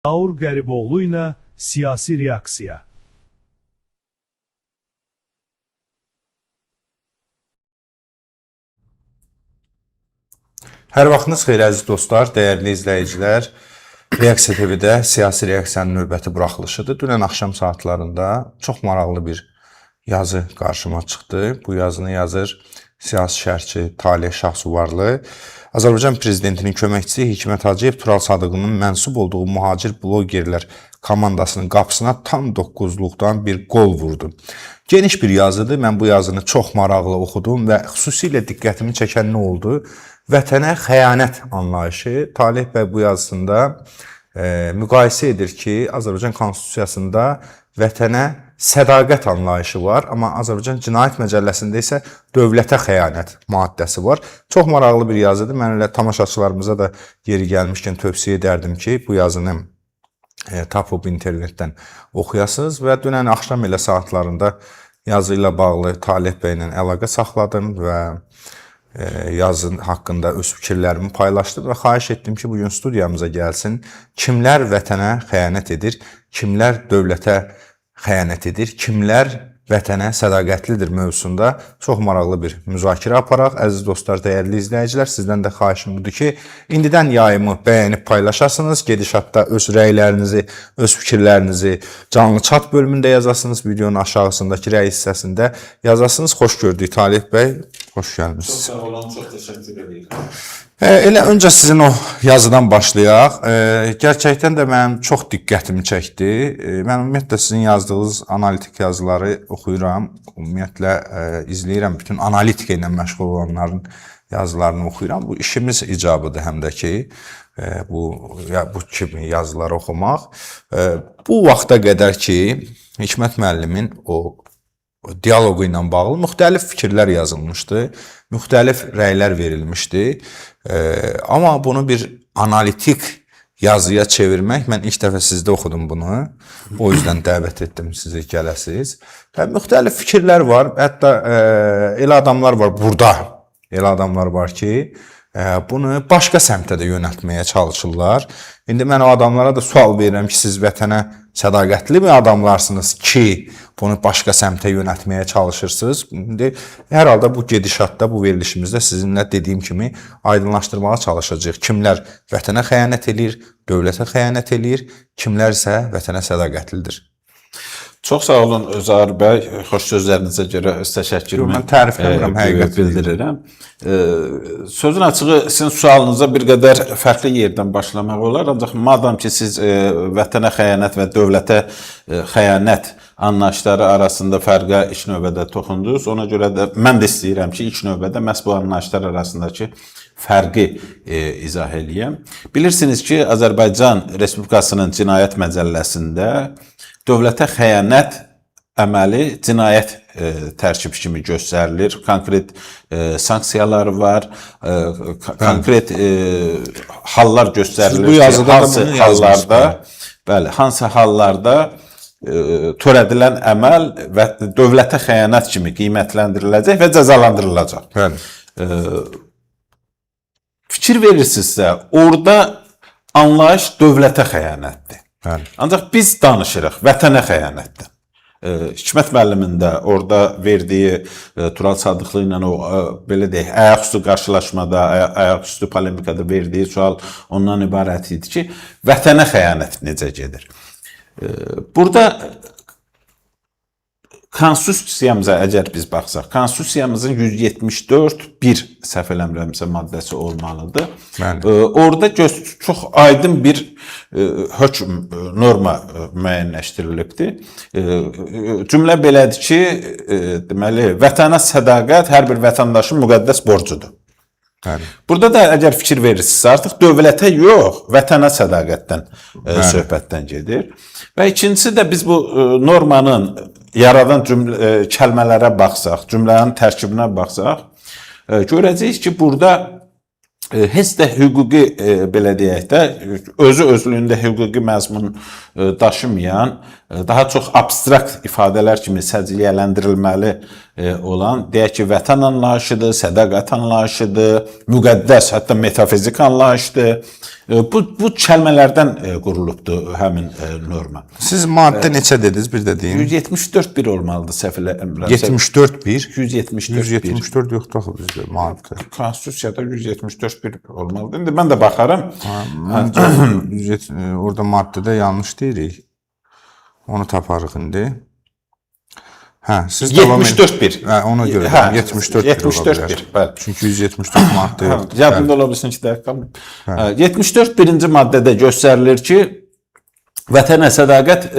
Zaur Qəriboğlu ilə siyasi reaksiya. Hər vaxtınız xeyir əziz dostlar, dəyərli izləyicilər. Reaksiya TV-də siyasi reaksiyanın növbəti buraxılışıdır. Dünən axşam saatlarında çox maraqlı bir yazı qarşıma çıxdı. Bu yazını yazır siyasi şərhçi Taleh Şahsuvarlı. Azərbaycan prezidentinin köməkçisi Hikmət Hacıyev Tural Sadıqlının mənsub olduğu mühacir blogerlər komandasının qapısına tam 9-luqdan bir qol vurdu. Geniş bir yazıdır. Mən bu yazını çox maraqlı oxudum və xüsusilə diqqətimi çəkən nə oldu? Vətənə xəyanət anlayışı. Taleh bəy bu yazısında müqayisə edir ki, Azərbaycan konstitusiyasında vətənə sədaqət anlayışı var, amma Azərbaycan Cinayət Məcəlləsində isə dövlətə xəyanət maddəsi var. Çox maraqlı bir yazıdır. Mən elə tamaşaçılarımıza da yeri gəlmişkən tövsiyə edərdim ki, bu yazını tapıb internetdən oxuyasınız və dünən axşam elə saatlarında yazı ilə bağlı Taleh bəylə əlaqə saxladım və yazın haqqında öz fikirlərimi paylaşdım və xahiş etdim ki, bu gün studiyamıza gəlsin. Kimlər vətənə xəyanət edir, kimlər dövlətə xəyanət edir, kimlər vətənə sədaqətlidir mövzusunda çox maraqlı bir müzakirə aparaq. Əziz dostlar, dəyərli izləyicilər, sizdən də xahişim budur ki, indidən yayımı bəyənib paylaşasınız, gedişatda öz rəylərinizi, öz fikirlərinizi canlı chat bölümündə yazasınız, videonun aşağısındakı rəy hissəsində yazasınız. Xoş gördük Taleh bəy, xoş gəlmisiniz. Çox sağ olun, çox təşəkkür edirəm. Elə öncə sizin o yazıdan başlayaq. Gerçəkdən də mənim çox diqqətimi çəkdi. Mən ümumiyyətlə sizin yazdığınız analitik yazıları oxuyuram. Ümumiyyətlə izləyirəm. Bütün analitika ilə məşğul olanların yazılarını oxuyuram. Bu işimiz icabıdır həm də ki, bu kimi yazıları oxumaq. Bu vaxta qədər ki, Hikmət müəllimin o dialoqu ilə bağlı müxtəlif fikirlər yazılmışdı, müxtəlif rəylər verilmişdi. Amma bunu bir analitik yazıya çevirmək, mən ilk dəfə sizdə oxudum bunu. O yüzden dəvət etdim sizi gələsiz. Və müxtəlif fikirlər var. Hətta elə adamlar var burada. Elə adamlar var ki, bunu başqa səmtə də yönəltməyə çalışırlar. İndi mən o adamlara da sual verirəm ki, siz vətənə sədaqətli mi adamlarsınız ki, bunu başqa səmtə yönəltməyə çalışırsınız? İndi hər halda bu gedişatda, bu verilişimizdə sizinlə dediyim kimi aydınlaşdırmağa çalışacağıq. Kimlər vətənə xəyanət eləyir, dövlətə xəyanət eləyir, kimlər isə vətənə sədaqətlidir. Çox sağ olun Zaur bəy, xoş sözlərinizə görə öz təşəkkürümü Yox, mən tərifləmirəm, həqiqəti bildirirəm. Sözün açığı sizin sualınıza bir qədər fərqli yerdən başlamaq olar, ancaq madam ki siz vətənə xəyanət və dövlətə xəyanət anlayışları arasında fərqə ilk növbədə toxundunuz, ona görə də mən də istəyirəm ki, ilk növbədə məhz bu anlayışlar arasındakı fərqi izah eləyəm. Bilirsiniz ki, Azərbaycan Respublikasının Cinayət Məcəlləsində dövlətə xəyanət əməli cinayət tərkib kimi göstərilir. Konkret sanksiyalar var, konkret hallar göstərilir Siz bu yazıda ki, hansı da bunu hallarda, bəli, hansı hallarda törədilən əməl və dövlətə xəyanət kimi qiymətləndiriləcək və cəzalandırılacaq. Bəli. Fikir verirsinizsə, orada anlayış dövlətə xəyanətdir. Bəli. Ancaq biz danışırıq vətənə xəyanətdən. Hikmət müəllimin də orada verdiyi Tural Sadıqlı ilə o belə deyək, ayaqüstü qarşılaşmada, ayaqüstü polemikada verdiyi sual ondan ibarət idi ki, vətənə xəyanət necə gedir? Burada konstitusiyamıza əgər biz baxsaq, konstitusiyamızın 174.1 səhv eləmirəmsə maddəsi olmalıdır. Bəli. Orada çox aydın bir hökm, norma müəyyənləşdirilibdir. Cümlə belədir ki, deməli, vətənə sədaqət hər bir vətəndaşın müqəddəs borcudur. Bəli. Burada da əgər fikir verirsinizsə, artıq dövlətə yox, vətənə sədaqətdən söhbətdən gedir. Və ikincisi də biz bu normanın yaradan cümlə, kəlmələrə baxsaq, cümlənin tərkibinə baxsaq, görəcəyik ki, burada heç də hüquqi belə deyək də, özü özlüyündə hüquqi məzmun daşımayan daha çox abstrakt ifadələr kimi səciyyələndirilməli olan, deyək ki, vətən anlayışıdır, sədaqət anlayışıdır, müqəddəs, hətta metafizik anlayışdır. Bu kəlmələrdən qurulubdur həmin norma. Siz maddə neçə dediniz, bir də deyin. 174.1 olmalıdır, səhv eləmirəmsə. 74.1. 174.1. 174 yoxdur axı bizdə maddə. Konstitusiyada 174.1 olmalıdır. İndi mən də baxaram. Məncə orada maddədə yanlış deyirik. Onu taparıq indi. Hə, siz davam edin. 74.1. Hə, ona görə Hə, 74.1 ola bilər. 74.1, bəli. Çünki 174 maddə yoxdur. Yadımda ola bilsin ki, dəqiq qalmır. 74.1-ci maddədə göstərilir ki, vətənə sədaqət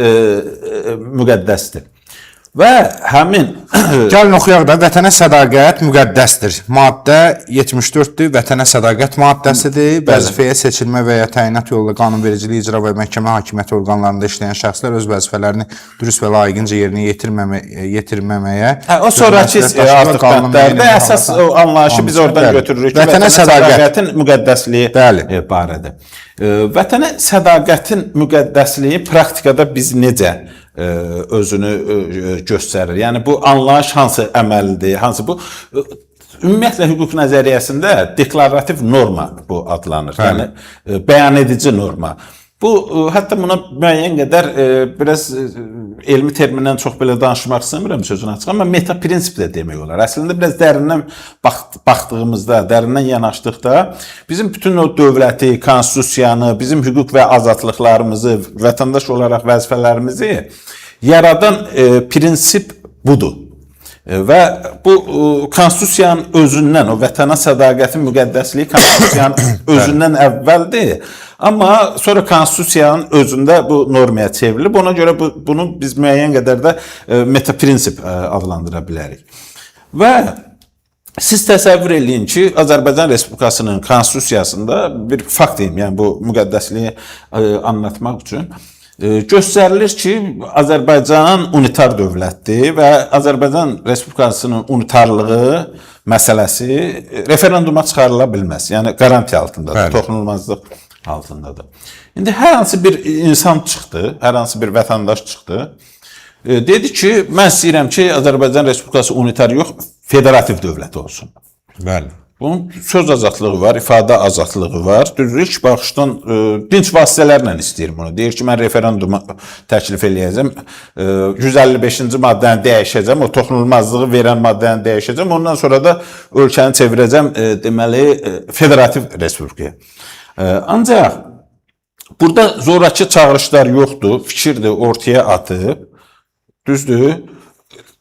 müqəddəsdir. Və həmin Gəlin oxuyaq da, vətənə sədaqət müqəddəsdir. Maddə 74-dür, vətənə sədaqət maddəsidir. Vəzifəyə seçilmə və ya təyinat yolu ilə qanunvericilik, icra və məhkəmə hakimiyyəti orqanlarında işləyən şəxslər öz vəzifələrini dürüst və layiqincə yerinə yetirməməyə. Hə, o sonrakı artıq bəndlərdə əsas o anlayışı biz oradan götürürük ki, vətənə sədaqət sədaqətin müqəddəsliyi Bəli. barədə. Vətənə sədaqətin müqəddəsliyi praktikada biz necə özünü göstərir? Yəni bu anlayış hansı əməldir, hansı bu ümumiyyətlə hüquq nəzəriyyəsində deklarativ norma bu adlanır. Bəli. Yəni bəyan edici norma. Bu hətta buna müəyyən qədər biraz elmi termindən çox belə danışmaq istəmirəm sözün açığı, amma meta prinsip də demək olar. Əslində biraz dərindən baxdığımızda, dərindən yanaşdıqda bizim bütün o dövləti, konstitusiyanı, bizim hüquq və azadlıqlarımızı, vətəndaş olaraq vəzifələrimizi yaradan prinsip budur. Və bu konstitusiyanın özündən, o vətənə sədaqətin müqəddəsliyi konstitusiyanın özündən əvvəldir. Amma sonra konstitusiyanın özündə bu normaya çevrilib. Ona görə bunu biz müəyyən qədər də meta prinsip adlandıra bilərik. Və siz təsəvvür eləyin ki, Azərbaycan Respublikasının konstitusiyasında bir fakt deyim, yəni bu müqəddəsliyi anlatmaq üçün göstərilir ki, Azərbaycan unitar dövlətdir və Azərbaycan Respublikasının unitarlığı məsələsi referenduma çıxarıla bilməz. Yəni qarantiya altındadır, Bəli. toxunulmazlıq altındadır. İndi hər hansı bir insan çıxdı, hər hansı bir vətəndaş çıxdı, dedi ki, mən istəyirəm ki, Azərbaycan Respublikası unitar yox, federativ dövlət olsun. Bəli. Bunun söz azadlığı var, ifadə azadlığı var. Düzdür, ilk baxışdan dinc vasitələrlə istəyir bunu. Deyir ki, mən referendumu təklif eləyəcəm. 155-ci maddəni dəyişəcəm, o toxunulmazlığı verən maddəni dəyişəcəm. Ondan sonra da ölkəni çevirəcəm, deməli, federativ respublikaya. Ancaq burada zorakı çağırışlar yoxdur, fikirdir, ortaya atıb. Düzdür?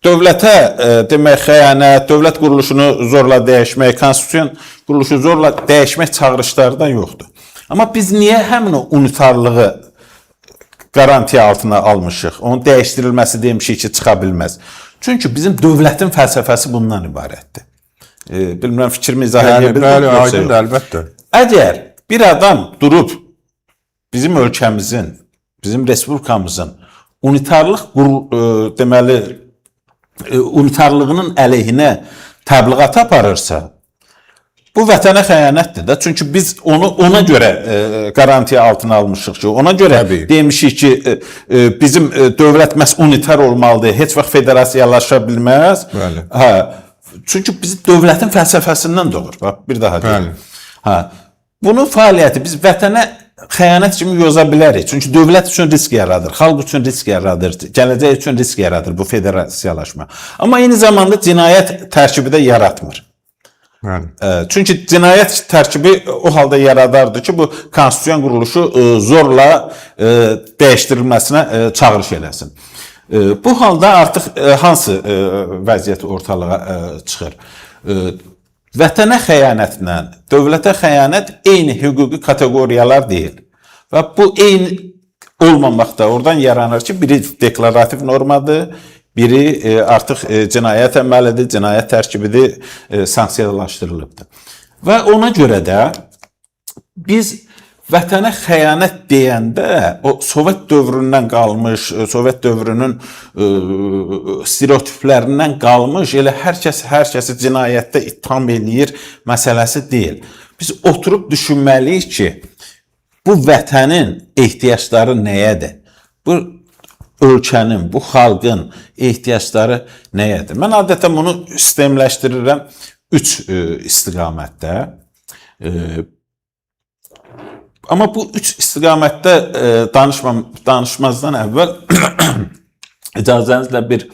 Dövlətə demək xəyanət, dövlət quruluşunu zorla dəyişmək, konstitusiyon quruluşu zorla dəyişmək çağırışları da yoxdur. Amma biz niyə həmin o unitarlığı qarantiya altına almışıq? Onun dəyişdirilməsi demişik ki, çıxa bilməz. Çünki bizim dövlətin fəlsəfəsi bundan ibarətdir. Bilmirəm fikrimi izah edə bildim. Bəli, aydındır əlbəttə. Əgər bir adam durub bizim ölkəmizin, bizim respublikamızın unitarlıq deməli unitarlığının əleyhinə təbliğat aparırsa, bu vətənə xəyanətdir də. Çünki biz onu ona görə qarantiya altına almışıq ki, ona görə Təbii. demişik ki, bizim dövlət məhz unitar olmalıdır, heç vaxt federasiyalaşa bilməz. Bəli. Hə. Çünki biz dövlətin fəlsəfəsindən doğur. Bax, bir daha deyim. Bəli. Hə. Bunun fəaliyyəti biz vətənə xəyanət kimi yoza bilərik. Çünki dövlət üçün risk yaradır, xalq üçün risk yaradır, gələcək üçün risk yaradır bu federasiyalaşma. Amma eyni zamanda cinayət tərkibi də yaratmır. Bəli. Çünki cinayət tərkibi o halda yaradardı ki, bu konstitusiyon quruluşu zorla dəyişdirilməsinə çağırış eləsin. Bu halda artıq hansı vəziyyət ortalığa çıxır? Vətənə xəyanətlə dövlətə xəyanət eyni hüquqi kateqoriyalar deyil. Və bu eyni olmamaq da oradan yaranır ki, biri deklarativ normadır, biri artıq cinayət əməlidir, cinayət tərkibidir, sanksiyalaşdırılıbdır. Və ona görə də biz vətənə xəyanət deyəndə o Sovet dövründən qalmış, Sovet dövrünün stereotiplərindən qalmış, elə hər kəs hər kəsi cinayətdə ittiham eləyir məsələsi deyil. Biz oturub düşünməliyik ki, bu vətənin ehtiyacları nəyədir? Bu ölkənin, bu xalqın ehtiyacları nəyədir? Mən adətən bunu sistemləşdirirəm 3 istiqamətdə. Amma bu 3 istiqamətdə danışmazdan əvvəl icazənizlə bir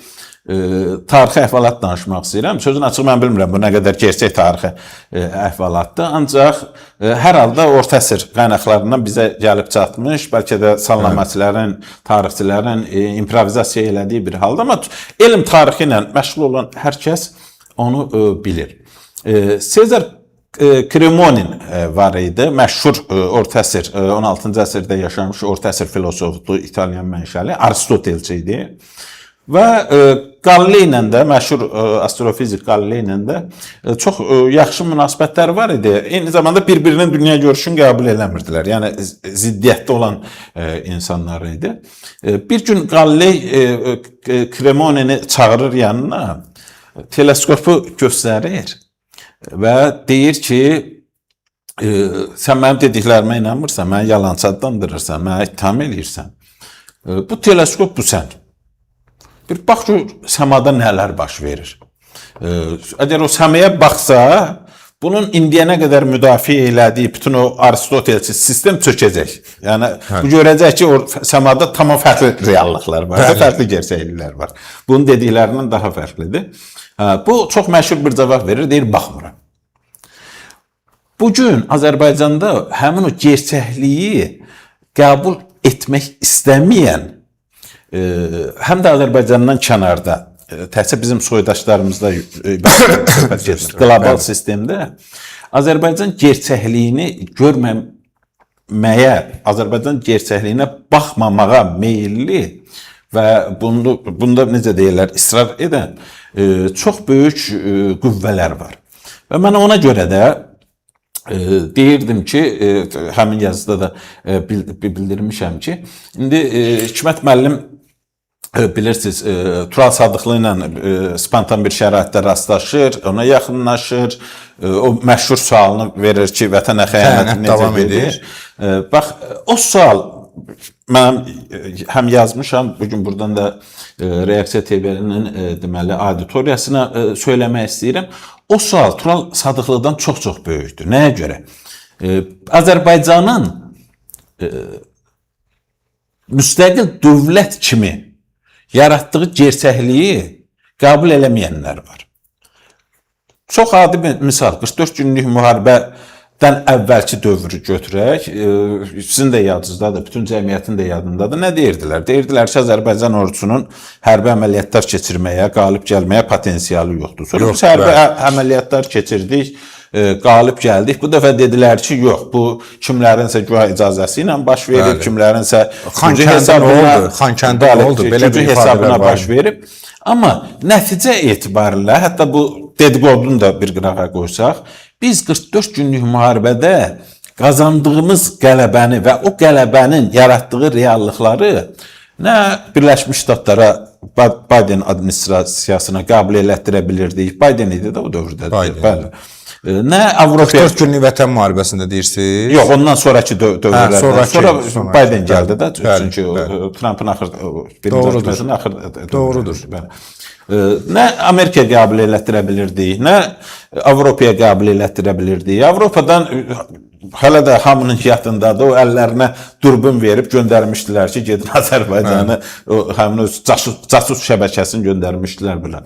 tarixi əhvalat danışmaq istəyirəm. Sözün açığı mən bilmirəm bu nə qədər gerçək tarixi əhvalatdır. Ancaq hər halda orta əsr qaynaqlarından bizə gəlib çatmış, bəlkə də salnaməçilərin, tarixçilərin improvizasiya elədiyi bir halda, amma elm tarixi ilə məşğul olan hər kəs onu bilir. Sezar Kremonin var idi. Məşhur orta əsr, 16-cı əsrdə yaşamış orta əsr filosofudur, İtalyan mənşəli, Aristotelçi idi. Və Galilei ilə də, məşhur astrofizik Galilei ilə də çox yaxşı münasibətləri var idi. Eyni zamanda bir-birinin dünya görüşünü qəbul eləmirdilər. Yəni ziddiyyətdə olan insanlar idi. Bir gün Galilei Cremonini çağırır yanına, teleskopu göstərir və deyir ki, sən mənim dediklərimə inanmırsan, məni yalançı adlandırırsan, mənə ittiham eləyirsən. Bu teleskop bu sən. Bir bax ki, səmada nələr baş verir. Əgər o səmaya baxsa, bunun indiyənə qədər müdafiə elədiyi bütün o Aristotelçi sistem çökəcək. Yəni bu görəcək ki, o səmada tamam fərqli reallıqlar var, fərqli gerçəkliklər var. Bunun dediklərindən daha fərqlidir. Bu çox məşhur bir cavab verir, deyir baxmıram. Bu gün Azərbaycanda həmin o gerçəkliyi qəbul etmək istəməyən, həm də Azərbaycandan kənarda, təkcə bizim soydaşlarımızda söhbət gedir, qlobal sistemdə Azərbaycan gerçəkliyini görməməyə, Azərbaycan gerçəkliyinə baxmamağa meyilli və bunda necə deyirlər, israr edən çox böyük qüvvələr var. Və mən ona görə də deyirdim ki, həmin yazıda da bildirmişəm ki, indi Hikmət müəllim bilirsiniz, Tural Sadıqlı ilə spontan bir şəraitdə rastlaşır, ona yaxınlaşır, o məşhur sualını verir ki, vətənə xəyanət necə davam edir? Bax, o sual mən həm yazmışam, bugün buradan da Reaksiya TV-nin deməli auditoriyasına söyləmək istəyirəm. O sual Tural Sadıqlıdan çox-çox böyükdür. Nəyə görə? Azərbaycanın müstəqil dövlət kimi yaratdığı gerçəkliyi qəbul eləməyənlər var. Çox adi bir misal, 44 günlük müharibədən əvvəlki dövrü götürək, sizin də yadınızdadır, bütün cəmiyyətin də yadındadır. Nə deyirdilər? Deyirdilər ki, Azərbaycan ordusunun hərbi əməliyyatlar keçirməyə, qalib gəlməyə potensialı yoxdur. Sonra biz hərbi əməliyyatlar keçirdik, qalib gəldik. Bu dəfə dedilər ki, yox, bu kimlərinsə güya icazəsi ilə baş verib, kimlərinsə Xankəndə nə oldu? Xankəndə nə oldu? Belə bir hesabına baş verib. Amma nəticə etibarilə, hətta bu dediqodunu da bir qırağa qoysaq, biz 44 günlük müharibədə qazandığımız qələbəni və o qələbənin yaratdığı reallıqları nə Birləşmiş Ştatlara, Biden administrasiyasına qəbul elətdirə bilirdik. Biden idi də o dövrdə. Bəli. Nə Avropa 44 günlük vətən müharibəsində deyirsiniz? Yox, ondan sonrakı dövrlərdə. Sonra Biden gəldi də, çünki Trumpın axır birinci axır doğrudur. Bəli. Nə Amerikaya qəbul elətdirə bilirdik, nə Avropaya qəbul elətdirə bilirdik. Avropadan hələ də hamının yadındadır, o əllərinə dürbün verib göndərmişdilər ki, gedin Azərbaycanı, həmin o casus şəbəkəsini göndərmişdilər belə.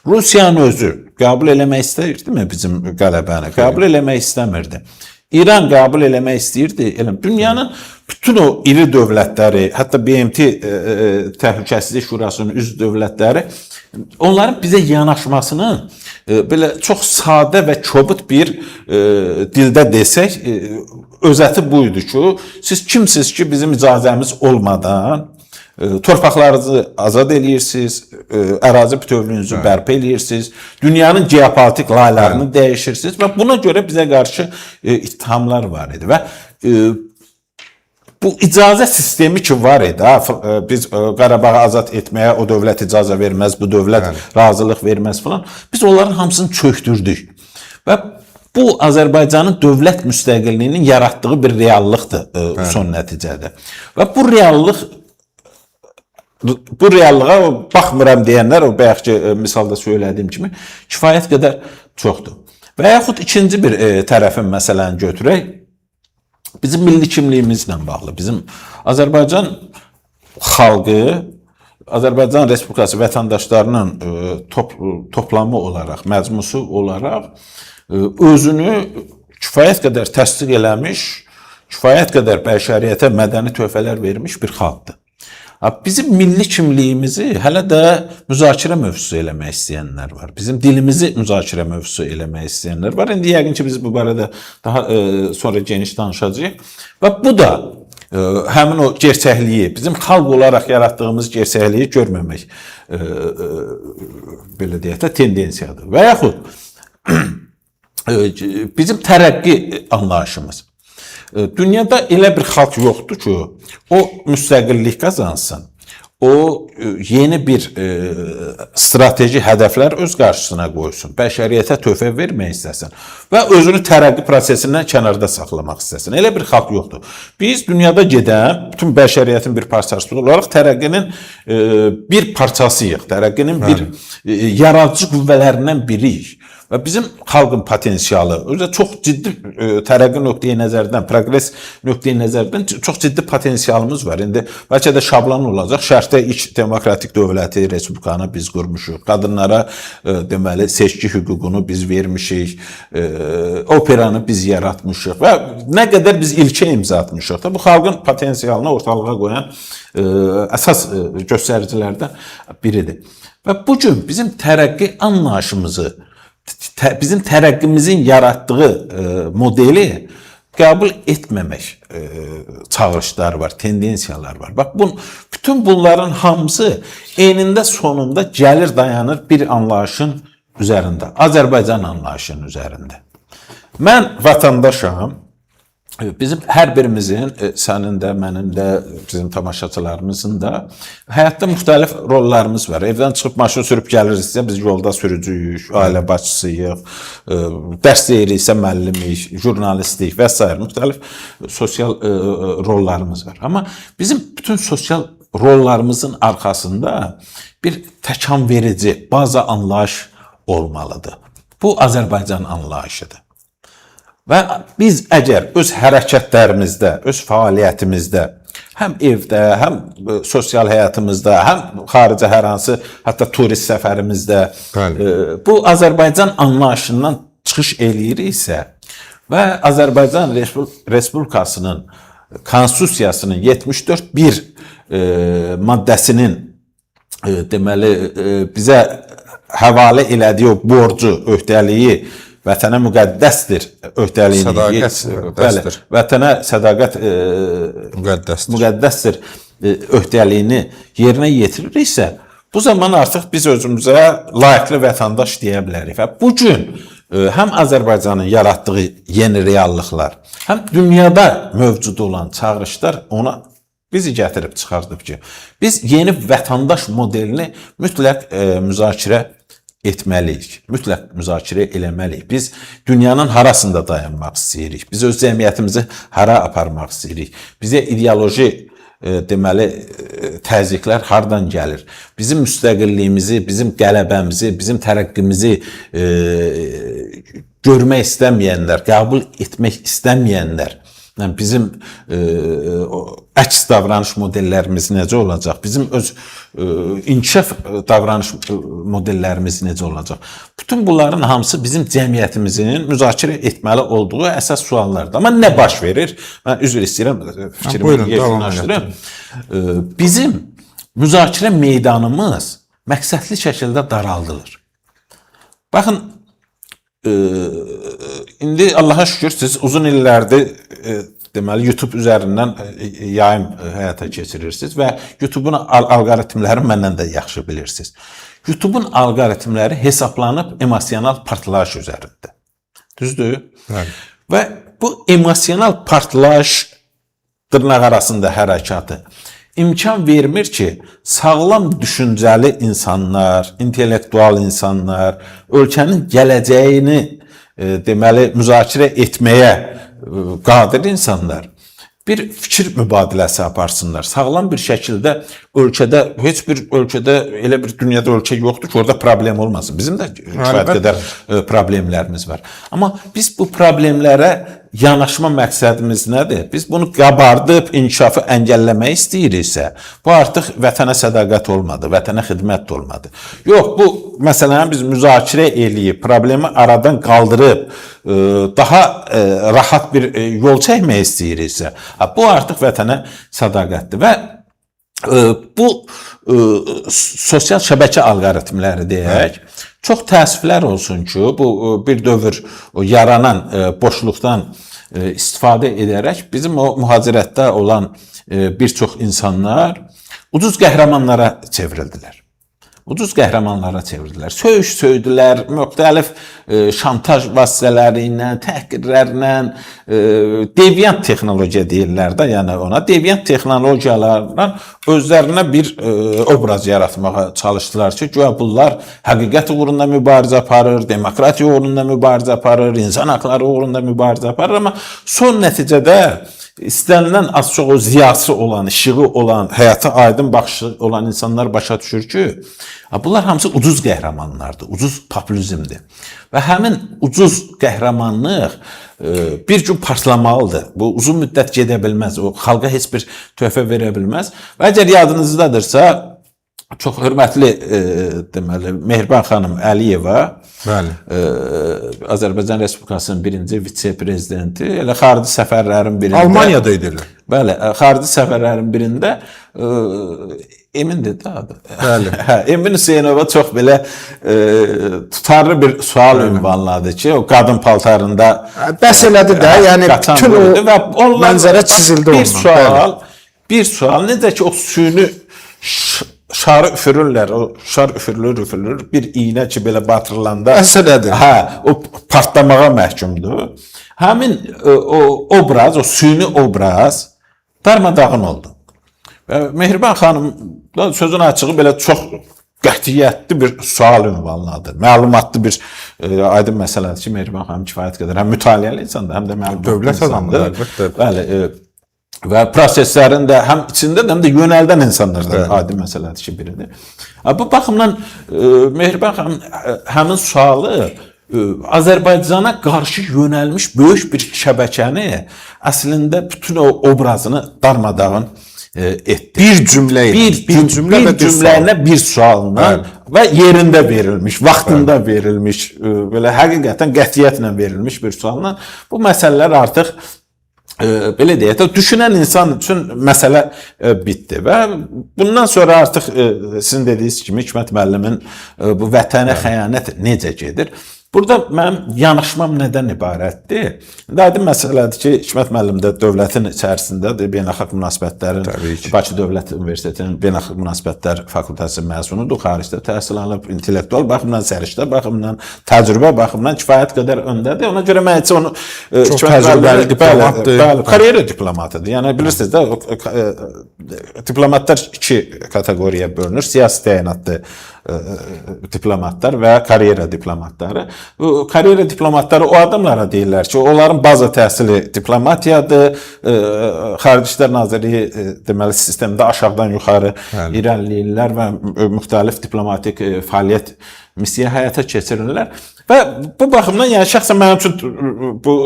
Rusiyanın özü qəbul eləmək istəyirdimi bizim qələbəni? Qəbul eləmək istəmirdi. İran qəbul eləmək istəyirdi. Elə dünyanın bütün o iri dövlətləri, hətta BMT Təhlükəsizlik Şurasının üzv dövlətləri, onların bizə yanaşmasını belə çox sadə və kobud bir dildə desək, özəti bu idi ki, siz kimsiniz ki, bizim icazəmiz olmadan torpaqlarınızı azad eləyirsiniz, ərazi bütövlüyünüzü bərpa eləyirsiniz, dünyanın geopolitik laylarını dəyişirsiniz və buna görə bizə qarşı ittihamlar var idi və bu icazə sistemi ki var idi, biz Qarabağı azad etməyə o dövlət icazə verməz, bu dövlət razılıq verməz falan. Biz onların hamısını çökdürdük və bu Azərbaycanın dövlət müstəqilliyinin yaratdığı bir reallıqdır son nəticədə. Və bu reallıq Bu reallığa baxmıram deyənlər, o bayaqki misalda söylədiyim kimi kifayət qədər çoxdur. Və yaxud ikinci bir tərəfin məsələni götürək. Bizim milli kimliyimizlə bağlı. Bizim Azərbaycan xalqı, Azərbaycan Respublikası vətəndaşlarının toplamı olaraq, məcmusu olaraq özünü kifayət qədər təsdiq eləmiş, kifayət qədər bəşəriyyətə mədəni töhfələr vermiş bir xalqdır. Bizim milli kimliyimizi hələ də müzakirə mövzusu eləmək istəyənlər var. Bizim dilimizi müzakirə mövzusu eləmək istəyənlər var. İndi yəqin ki, biz bu barədə daha sonra geniş danışacağıq. Və bu da həmin o gerçəkliyi, bizim xalq olaraq yaratdığımız gerçəkliyi görməmək, belə deyək də, tendensiyadır. Və yaxud bizim tərəqqi anlayışımız. Dünyada elə bir xalq yoxdur ki, o müstəqillik qazansın, o yeni bir strateji hədəflər öz qarşısına qoysun, bəşəriyyətə töhfə vermək istəsin və özünü tərəqqi prosesindən kənarda saxlamaq istəsin. Elə bir xalq yoxdur. Biz dünyada gedən bütün bəşəriyyətin bir parçası olaraq tərəqqinin bir parçasıyıq, tərəqqinin bir yaradıcı qüvvələrindən biriyik. Və bizim xalqın potensialı özə çox ciddi tərəqqi nöqteyi nəzərdən, proqres nöqteyi nəzərdən çox ciddi potensialımız var. İndi bəlkə də şablon olacaq. Şərqdə ilk demokratik dövləti, respublikanı biz qurmuşuq. Qadınlara deməli seçki hüququnu biz vermişik. Operanı biz yaratmışıq və nə qədər biz ilkə imza atmışıq da bu xalqın potensialını ortalığa qoyan əsas göstəricilərdən biridir. Və bu gün bizim tərəqqi anlayışımızı, bizim tərəqqimizin yaratdığı modeli qəbul etməmək çağırışlar var, tendensiyalar var. Bax, bütün bunların hamısı enində sonunda gəlir dayanır bir anlayışın üzərində, Azərbaycan anlayışının üzərində. Mən vətəndaşam. Bizim hər birimizin, sənin də, mənim də, bizim tamaşaçılarımızın da həyatda müxtəlif rollarımız var. Evdən çıxıb maşın sürüb gəliriksə, biz yolda sürücüyük, ailə başçısıyıq, dərs deyiriksə müəllimik, jurnalistik və s. müxtəlif sosial rollarımız var. Amma bizim bütün sosial rollarımızın arxasında bir təkan verici baza anlayış olmalıdır. Bu Azərbaycan anlayışıdır. Və biz əgər öz hərəkətlərimizdə, öz fəaliyyətimizdə, həm evdə, həm sosial həyatımızda, həm xaricə hər hansı, hətta turist səfərimizdə bu Azərbaycan anlayışından çıxış eləyiriksə və Azərbaycan Respublikasının Konstitusiyasının 74.1 maddəsinin deməli bizə həvalə elədiyi o borcu, öhdəliyi, vətənə müqəddəsdir öhdəliyini. Sədaqət müqəddəsdir. Vətənə sədaqət müqəddəsdir. Müqəddəsdir öhdəliyini yerinə yetiririksə, bu zaman artıq biz özümüzə layiqli vətəndaş deyə bilərik. Və bu gün həm Azərbaycanın yaratdığı yeni reallıqlar, həm dünyada mövcud olan çağırışlar ona bizi gətirib çıxardıb ki, biz yeni vətəndaş modelini mütləq müzakirə etməliyik. Mütləq müzakirə eləməliyik. Biz dünyanın harasında dayanmaq istəyirik? Biz öz cəmiyyətimizi hara aparmaq istəyirik? Bizə ideoloji deməli təzyiqlər hardan gəlir? Bizim müstəqilliyimizi, bizim qələbəmizi, bizim tərəqqimizi görmək istəməyənlər, qəbul etmək istəməyənlər, yəni bizim əks davranış modellərimiz necə olacaq? Bizim öz inkişaf davranış modellərimiz necə olacaq? Bütün bunların hamısı bizim cəmiyyətimizin müzakirə etməli olduğu əsas suallardır. Amma nə baş verir? Mən üzr istəyirəm, fikrimi yekunlaşdırım. Bizim müzakirə meydanımız məqsədli şəkildə daraldılır. Baxın, indi Allaha şükür siz uzun illərdir deməli YouTube üzərindən yayım həyata keçirirsiniz və YouTube-un alqoritmləri məndən də yaxşı bilirsiniz. YouTube-un alqoritmləri hesablanıb emosional partlayış üzərində. Düzdür? Bəli. Və bu emosional partlayış dırnaq arasında hərəkatı imkan vermir ki, sağlam düşüncəli insanlar, intellektual insanlar ölkənin gələcəyini deməli müzakirə etməyə qadir insanlar bir fikir mübadiləsi aparsınlar. Sağlam bir şəkildə ölkədə, heç bir ölkədə elə bir dünyada ölkə yoxdur ki, orada problem olmasın. Bizim də kifayət qədər problemlərimiz var. Amma biz bu problemlərə yanaşma məqsədimiz nədir? Biz bunu qabardıb inkişafı əngəlləmək istəyiriksə, bu artıq vətənə sədaqət olmadı, vətənə xidmət də olmadı. Yox, bu məsələni biz müzakirə eləyib, problemi aradan qaldırıb, daha rahat bir yol çəkmək istəyiriksə, bu artıq vətənə sədaqətdir və bu sosial şəbəkə alqoritmləri deyək, çox təəssüflər olsun ki, bu bir dövr yaranan boşluqdan istifadə edərək bizim o mühacirətdə olan bir çox insanlar ucuz qəhrəmanlara çevrildilər. Ucuz qəhrəmanlara çevrildilər. Söyüş söydülər, müxtəlif şantaj vasitələri ilə, təhqirlərlə, deviant texnologiya deyirlər də, yəni ona deviant texnologiyalarla özlərinə bir obraz yaratmağa çalışdılar ki, güya bunlar həqiqət uğrunda mübarizə aparır, demokratiya uğrunda mübarizə aparır, insan haqları uğrunda mübarizə aparır, amma son nəticədə istənilən az çox o ziyası olan, işığı olan, həyata aydın baxışı olan insanlar başa düşür ki, bunlar hamısı ucuz qəhrəmanlardır, ucuz popülizmdir. Və həmin ucuz qəhrəmanlıq bir gün partlamalıdır. Bu uzun müddət gedə bilməz, o xalqa heç bir töhfə verə bilməz. Və əgər yadınızdadırsa, çox hörmətli deməli Mehriban xanım Əliyeva, Bəli. Azərbaycan Respublikasının birinci vitse-prezidenti elə xarici səfərlərin birində Almaniyada idi elə. Bəli, xarici səfərlərin birində Emindir də adı. Bəli. Hə, Emin Hüseynova çox belə tutarlı bir sual ünvanladı ki, o qadın paltarında Bəs elədi də, yəni bütün o və onlar, mənzərə çizildi bir ondan. Sual, bir sual necə ki o süni şarı üfürürlər, o şar üfürülür, üfürülür, bir iynə ki belə batırılanda Bəs elədi. Hə, o partlamağa məhkumdur. Həmin o obraz, o süni obraz darmadağın oldu. Və Mehriban xanım da sözün açığı belə çox qətiyyətli bir sual ünvanladı. Məlumatlı bir aydın məsələdir ki, Mehriban xanım kifayət qədər həm mütaliəli insandır, həm də məlumatlı Dövlət adamıdır, insandır. əlbəttə. Bəli, və proseslərin də həm içində həm də yönəldən insanlardan aydın məsələdir ki, biridir. Bu baxımdan Mehriban xanım həmin sualı Azərbaycana qarşı yönəlmiş böyük bir şəbəkəni əslində bütün o obrazını darmadağın etdi. Bir cümlə ilə, Bir cümlə və bir cümlə ilə bir sualla və yerində verilmiş, vaxtında verilmiş, belə həqiqətən qətiyyətlə verilmiş bir sualla bu məsələlər artıq belə deyək də düşünən insan üçün məsələ bitdi və bundan sonra artıq sizin dediyiniz kimi Hikmət müəllimin bu vətənə xəyanət necə gedir? Burada mənim yanaşmam nədən ibarətdir? Aydın məsələdir ki, Hikmət müəllim də dövlətin içərisindədir, beynəlxalq münasibətlərin Bakı Dövlət Universitetinin Beynəlxalq Münasibətlər Fakültəsinin məzunudur, xaricdə təhsil alıb, intellektual baxımdan, səriştə baxımından, təcrübə baxımından kifayət qədər öndədir. Ona görə mən heç onu çox təcrübəli diplomatdır. Bəli, karyera diplomatıdır. Yəni bilirsiniz də diplomatlar iki kateqoriyaya bölünür. Siyasi təyinatlı diplomatlar və karyera diplomatları. Bu karyera diplomatları o adamlara deyirlər ki, onların baza təhsili diplomatiyadır, Xarici İşlər Nazirliyi deməli sistemdə aşağıdan yuxarı irəliləyirlər və müxtəlif diplomatik fəaliyyət missiya həyata keçirirlər. Və bu baxımdan yəni şəxsən mənim üçün bu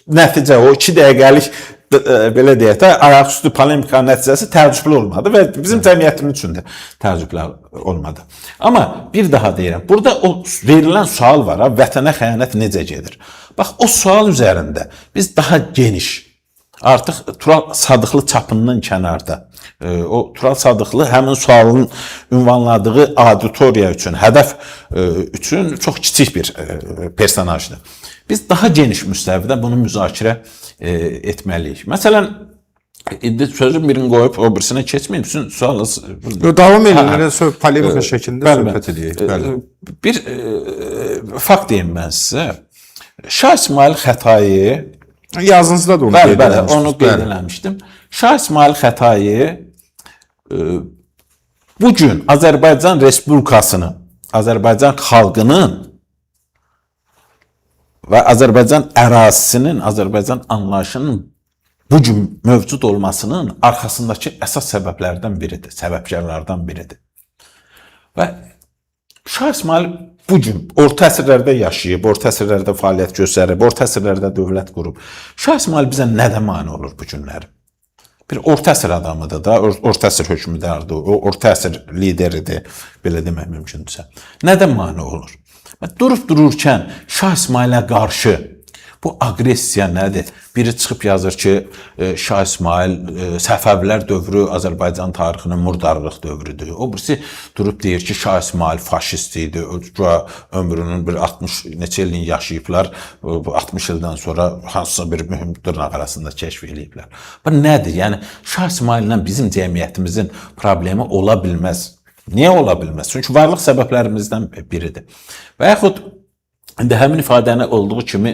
nəticə o 2 dəqiqəlik belə deyək də ayaqüstü polemikanın nəticəsi təəccüblü olmadı və bizim cəmiyyətimiz üçün də təəccüblü olmadı. Amma bir daha deyirəm, burada o verilən sual var, ha, vətənə xəyanət necə gedir? Bax o sual üzərində biz daha geniş artıq Tural Sadıqlı çapından kənarda o Tural Sadıqlı həmin sualın ünvanladığı auditoriya üçün, hədəf üçün çox kiçik bir personajdır. Biz daha geniş müstəvidə bunu müzakirə etməliyik. Məsələn, indi sözün birini qoyub o birisinə keçməyim. Sizin sualınız Davam edin, elə polemika şəklində söhbət edək. Bəli. Bir fakt deyim mən sizə. Şah İsmayıl Xətai yazınızda da onu qeyd eləmişdim. Onu qeyd eləmişdim. Şah İsmayıl Xətai bu gün Azərbaycan Respublikasının, Azərbaycan xalqının və Azərbaycan ərazisinin, Azərbaycan anlayışının bu gün mövcud olmasının arxasındakı əsas səbəblərdən biridir, səbəbkarlardan biridir. Və Şah İsmayıl bu gün orta əsrlərdə yaşayıb, orta əsrlərdə fəaliyyət göstərib, orta əsrlərdə dövlət qurub. Şah İsmayıl bizə nədə mane olur bu günləri? Bir orta əsr adamıdır da, orta əsr hökmdarıdır, o orta əsr lideridir, belə demək mümkündürsə. Nədən mane olur? Və durub dururkən Şah İsmayıla qarşı bu aqressiya nədir? Biri çıxıb yazır ki, Şah İsmayıl Səfəvilər dövrü Azərbaycan tarixinin murdarlıq dövrüdür. O birisi durub deyir ki, Şah İsmayıl faşist idi. Güya ömrünün bir 60 neçə ilini yaşayıblar. Bu 60 ildən sonra hansısa bir mühüm dırnaq arasında kəşf eləyiblər. Bu nədir? Yəni Şah İsmayılla bizim cəmiyyətimizin problemi ola bilməz. Niyə ola bilməz? Çünki varlıq səbəblərimizdən biridir. Və yaxud İndi həmin ifadəni olduğu kimi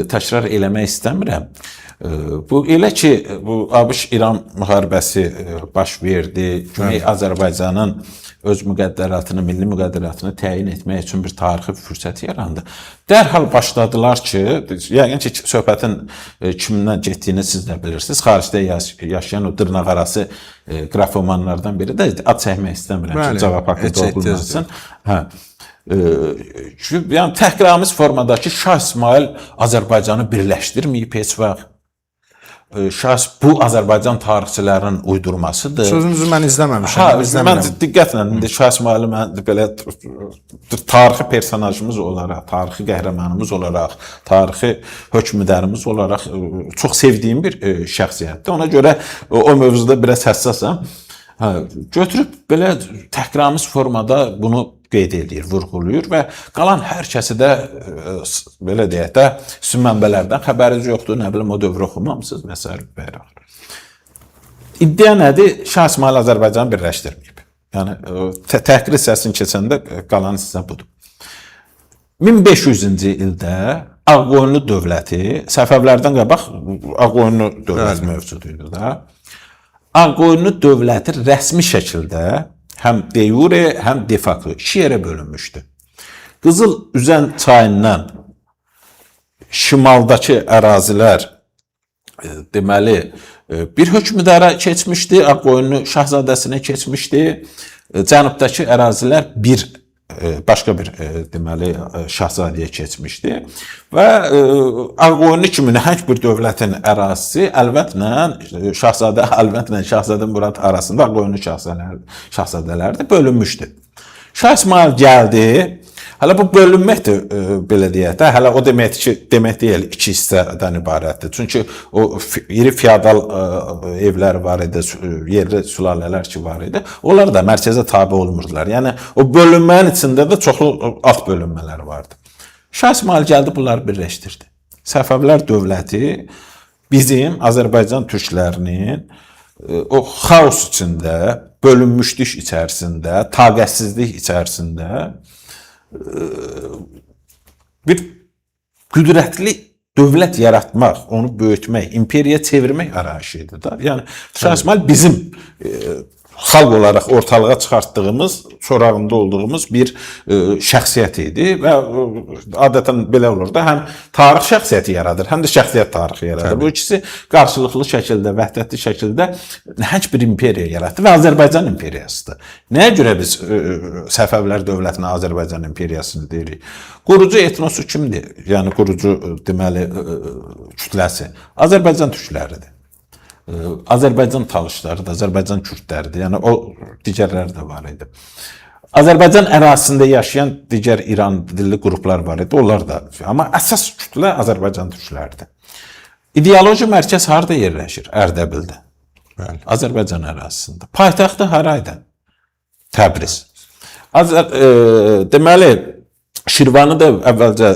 təkrar eləmək istəmirəm. Bu elə ki, bu ABŞ-İran müharibəsi baş verdi. Güney Azərbaycanın öz müqəddəratını, milli müqəddəratını təyin etmək üçün bir tarixi fürsət yarandı. Dərhal başladılar ki, yəqin ki, söhbətin kimdən getdiyini siz də bilirsiniz. Xaricdə yaşayan o dırnaqarası qrafomanlardan biri də, ad çəkmək istəmirəm ki, cavab haqqı doğrulmasın. Hə. Yəni təhqiramiz formadakı Şah İsmayıl Azərbaycanı birləşdirməyib heç vaxt. Şah bu Azərbaycan tarixçilərinin uydurmasıdır. Sözünüzü mən izləməmişəm. Hə, mən diqqətlə indi Şah İsmayılı mən belə tarixi personajımız olaraq, tarixi qəhrəmanımız olaraq, tarixi hökmdarımız olaraq çox sevdiyim bir şəxsiyyətdir. Ona görə o mövzuda biraz həssasam. Hə, götürüb belə təhqiramiz formada bunu qeyd eləyir, vurğulayır və qalan hər kəsi də belə deyək də sizin mənbələrdən xəbəriniz yoxdur, nə bilim o dövrü oxumamısınız və sair və ilaxır. İddia nədir? Şah İsmayıl Azərbaycanı birləşdirməyib. Yəni təhqir hissəsini keçəndə qalan hissə budur. 1500-cü ildə Ağqoyunlu dövləti, Səfəvlərdən qabaq Ağqoyunlu dövləti mövcud idi da. Ağqoyunlu dövləti rəsmi şəkildə həm de jure, həm de facto iki yerə bölünmüşdü. Qızıl Üzən çayından şimaldakı ərazilər deməli bir hökmdara keçmişdi, Ağqoyunlu şahzadəsinə keçmişdi. Cənubdakı ərazilər bir başqa bir deməli şahzadəyə keçmişdi və Ağqoyunlu kimi nəhəng bir dövlətin ərazisi Əlvəndlə Şahzadə Əlvəndlə Şahzadə Murad arasında Ağqoyunlu şahzadələri də bölünmüşdü. Şah İsmayıl gəldi. Hələ bu bölünməkdir, belə deyək də. Hələ o deməkdir ki, demək deyil, iki hissədən ibarətdir. Çünki o iri feodal evlər var idi, yerli sülalələr ki var idi. Onlar da mərkəzə tabe olmurdular. Yəni o bölünmənin içində də çoxlu alt bölünmələr vardı. Şah İsmayıl gəldi, bunları birləşdirdi. Səfəvilər dövləti bizim Azərbaycan türklərinin o xaos içində, bölünmüşlük içərisində, taqətsizlik içərisində bir qüdrətli dövlət yaratmaq, onu böyütmək, imperiyaya çevirmək arayışı idi da. Yəni Şah İsmayıl bizim xalq olaraq ortalığa çıxartdığımız, sorağında olduğumuz bir şəxsiyyət idi və adətən belə olur da, həm tarix şəxsiyyəti yaradır, həm də şəxsiyyət tarixi yaradır. Bu ikisi qarşılıqlı şəkildə, vəhdətli şəkildə nəhəng bir imperiya yaratdı və Azərbaycan imperiyasıdır. Nəyə görə biz Səfəvilər dövlətinə Azərbaycan imperiyasını deyirik? Qurucu etnosu kimdir? Yəni qurucu deməli kütləsi Azərbaycan türkləridir. Azərbaycan talışlarıdır, Azərbaycan kürdləridir. Yəni o digərləri də var idi. Azərbaycan ərazisində yaşayan digər İran dilli qruplar var idi, onlar da. Amma əsas kütlə Azərbaycan türkləridir. İdeoloji mərkəz harda yerləşir? Ərdəbildə. Bəli. Azərbaycan ərazisində. Paytaxtı haraydı? Təbriz. Deməli Şirvanı da əvvəlcə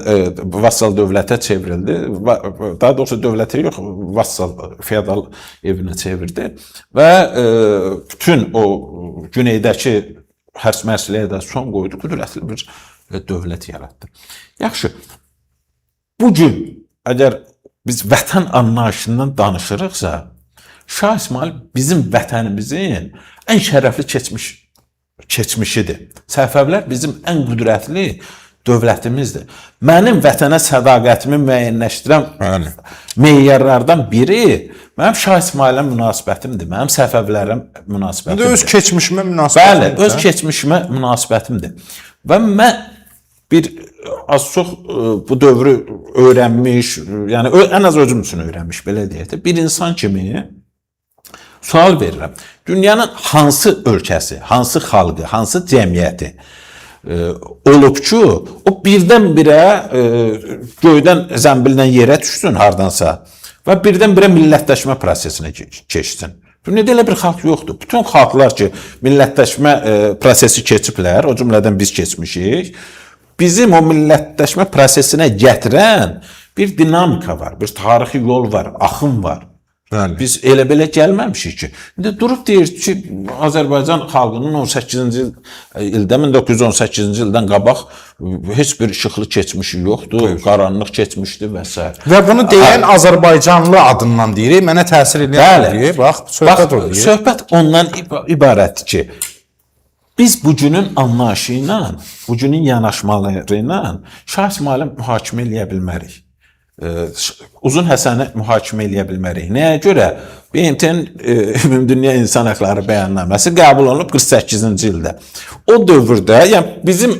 vassal dövlətə çevrildi. Daha doğrusu dövlətə yox, vassal feodal evinə çevirdi və bütün o güneydəki hərs-mərsliyə də son qoydu, qüdrətli bir dövlət yaratdı. Yaxşı. Bu gün əgər biz vətən anlayışından danışırıqsa, Şah İsmayıl bizim vətənimizin ən şərəfli keçmişidir. Səfəvilər bizim ən qüdrətli dövlətimizdir. Mənim vətənə sədaqətimi müəyyənləşdirən Bəli. meyarlardan biri mənim Şah İsmayıla münasibətimdir, mənim Səfəvilərə münasibətimdir. İndi öz keçmişimə münasibətimdir. Bəli, öz keçmişimə münasibətimdir. Və mən bir az çox bu dövrü öyrənmiş, yəni ən az özüm üçün öyrənmiş, belə deyək də, bir insan kimi sual verirəm. Dünyanın hansı ölkəsi, hansı xalqı, hansı cəmiyyəti olub ki, o birdən-birə göydən zəmbillə yerə düşsün hardansa və birdən-birə millətləşmə prosesinə keçsin. Dünyada elə bir xalq yoxdur. Bütün xalqlar ki, millətləşmə prosesi keçiblər, o cümlədən biz keçmişik. Bizim o millətləşmə prosesinə gətirən bir dinamika var, bir tarixi yol var, axın var. Bəli. Biz elə belə gəlməmişik ki. İndi durub deyir ki, Azərbaycan xalqının 18-ci ildə 1918-ci ildən qabaq heç bir işıqlı keçmişi yoxdur, qaranlıq keçmişdi və s. Və bunu deyən Azərbaycanlı adından deyir, mənə təsir eləyən deyir. Bax, söhbət o deyir. Söhbət ondan ibarətdir ki, biz bugünün anlayışı ilə, bugünün yanaşmaları ilə Şah İsmayılı mühakimə eləyə bilmərik. Uzun Həsəni mühakimə eləyə bilmərik. Nəyə görə? BMT-nin Ümumdünya İnsan Hüquqları Bəyannaməsi qəbul olunub 48-ci ildə. O dövrdə, yəni bizim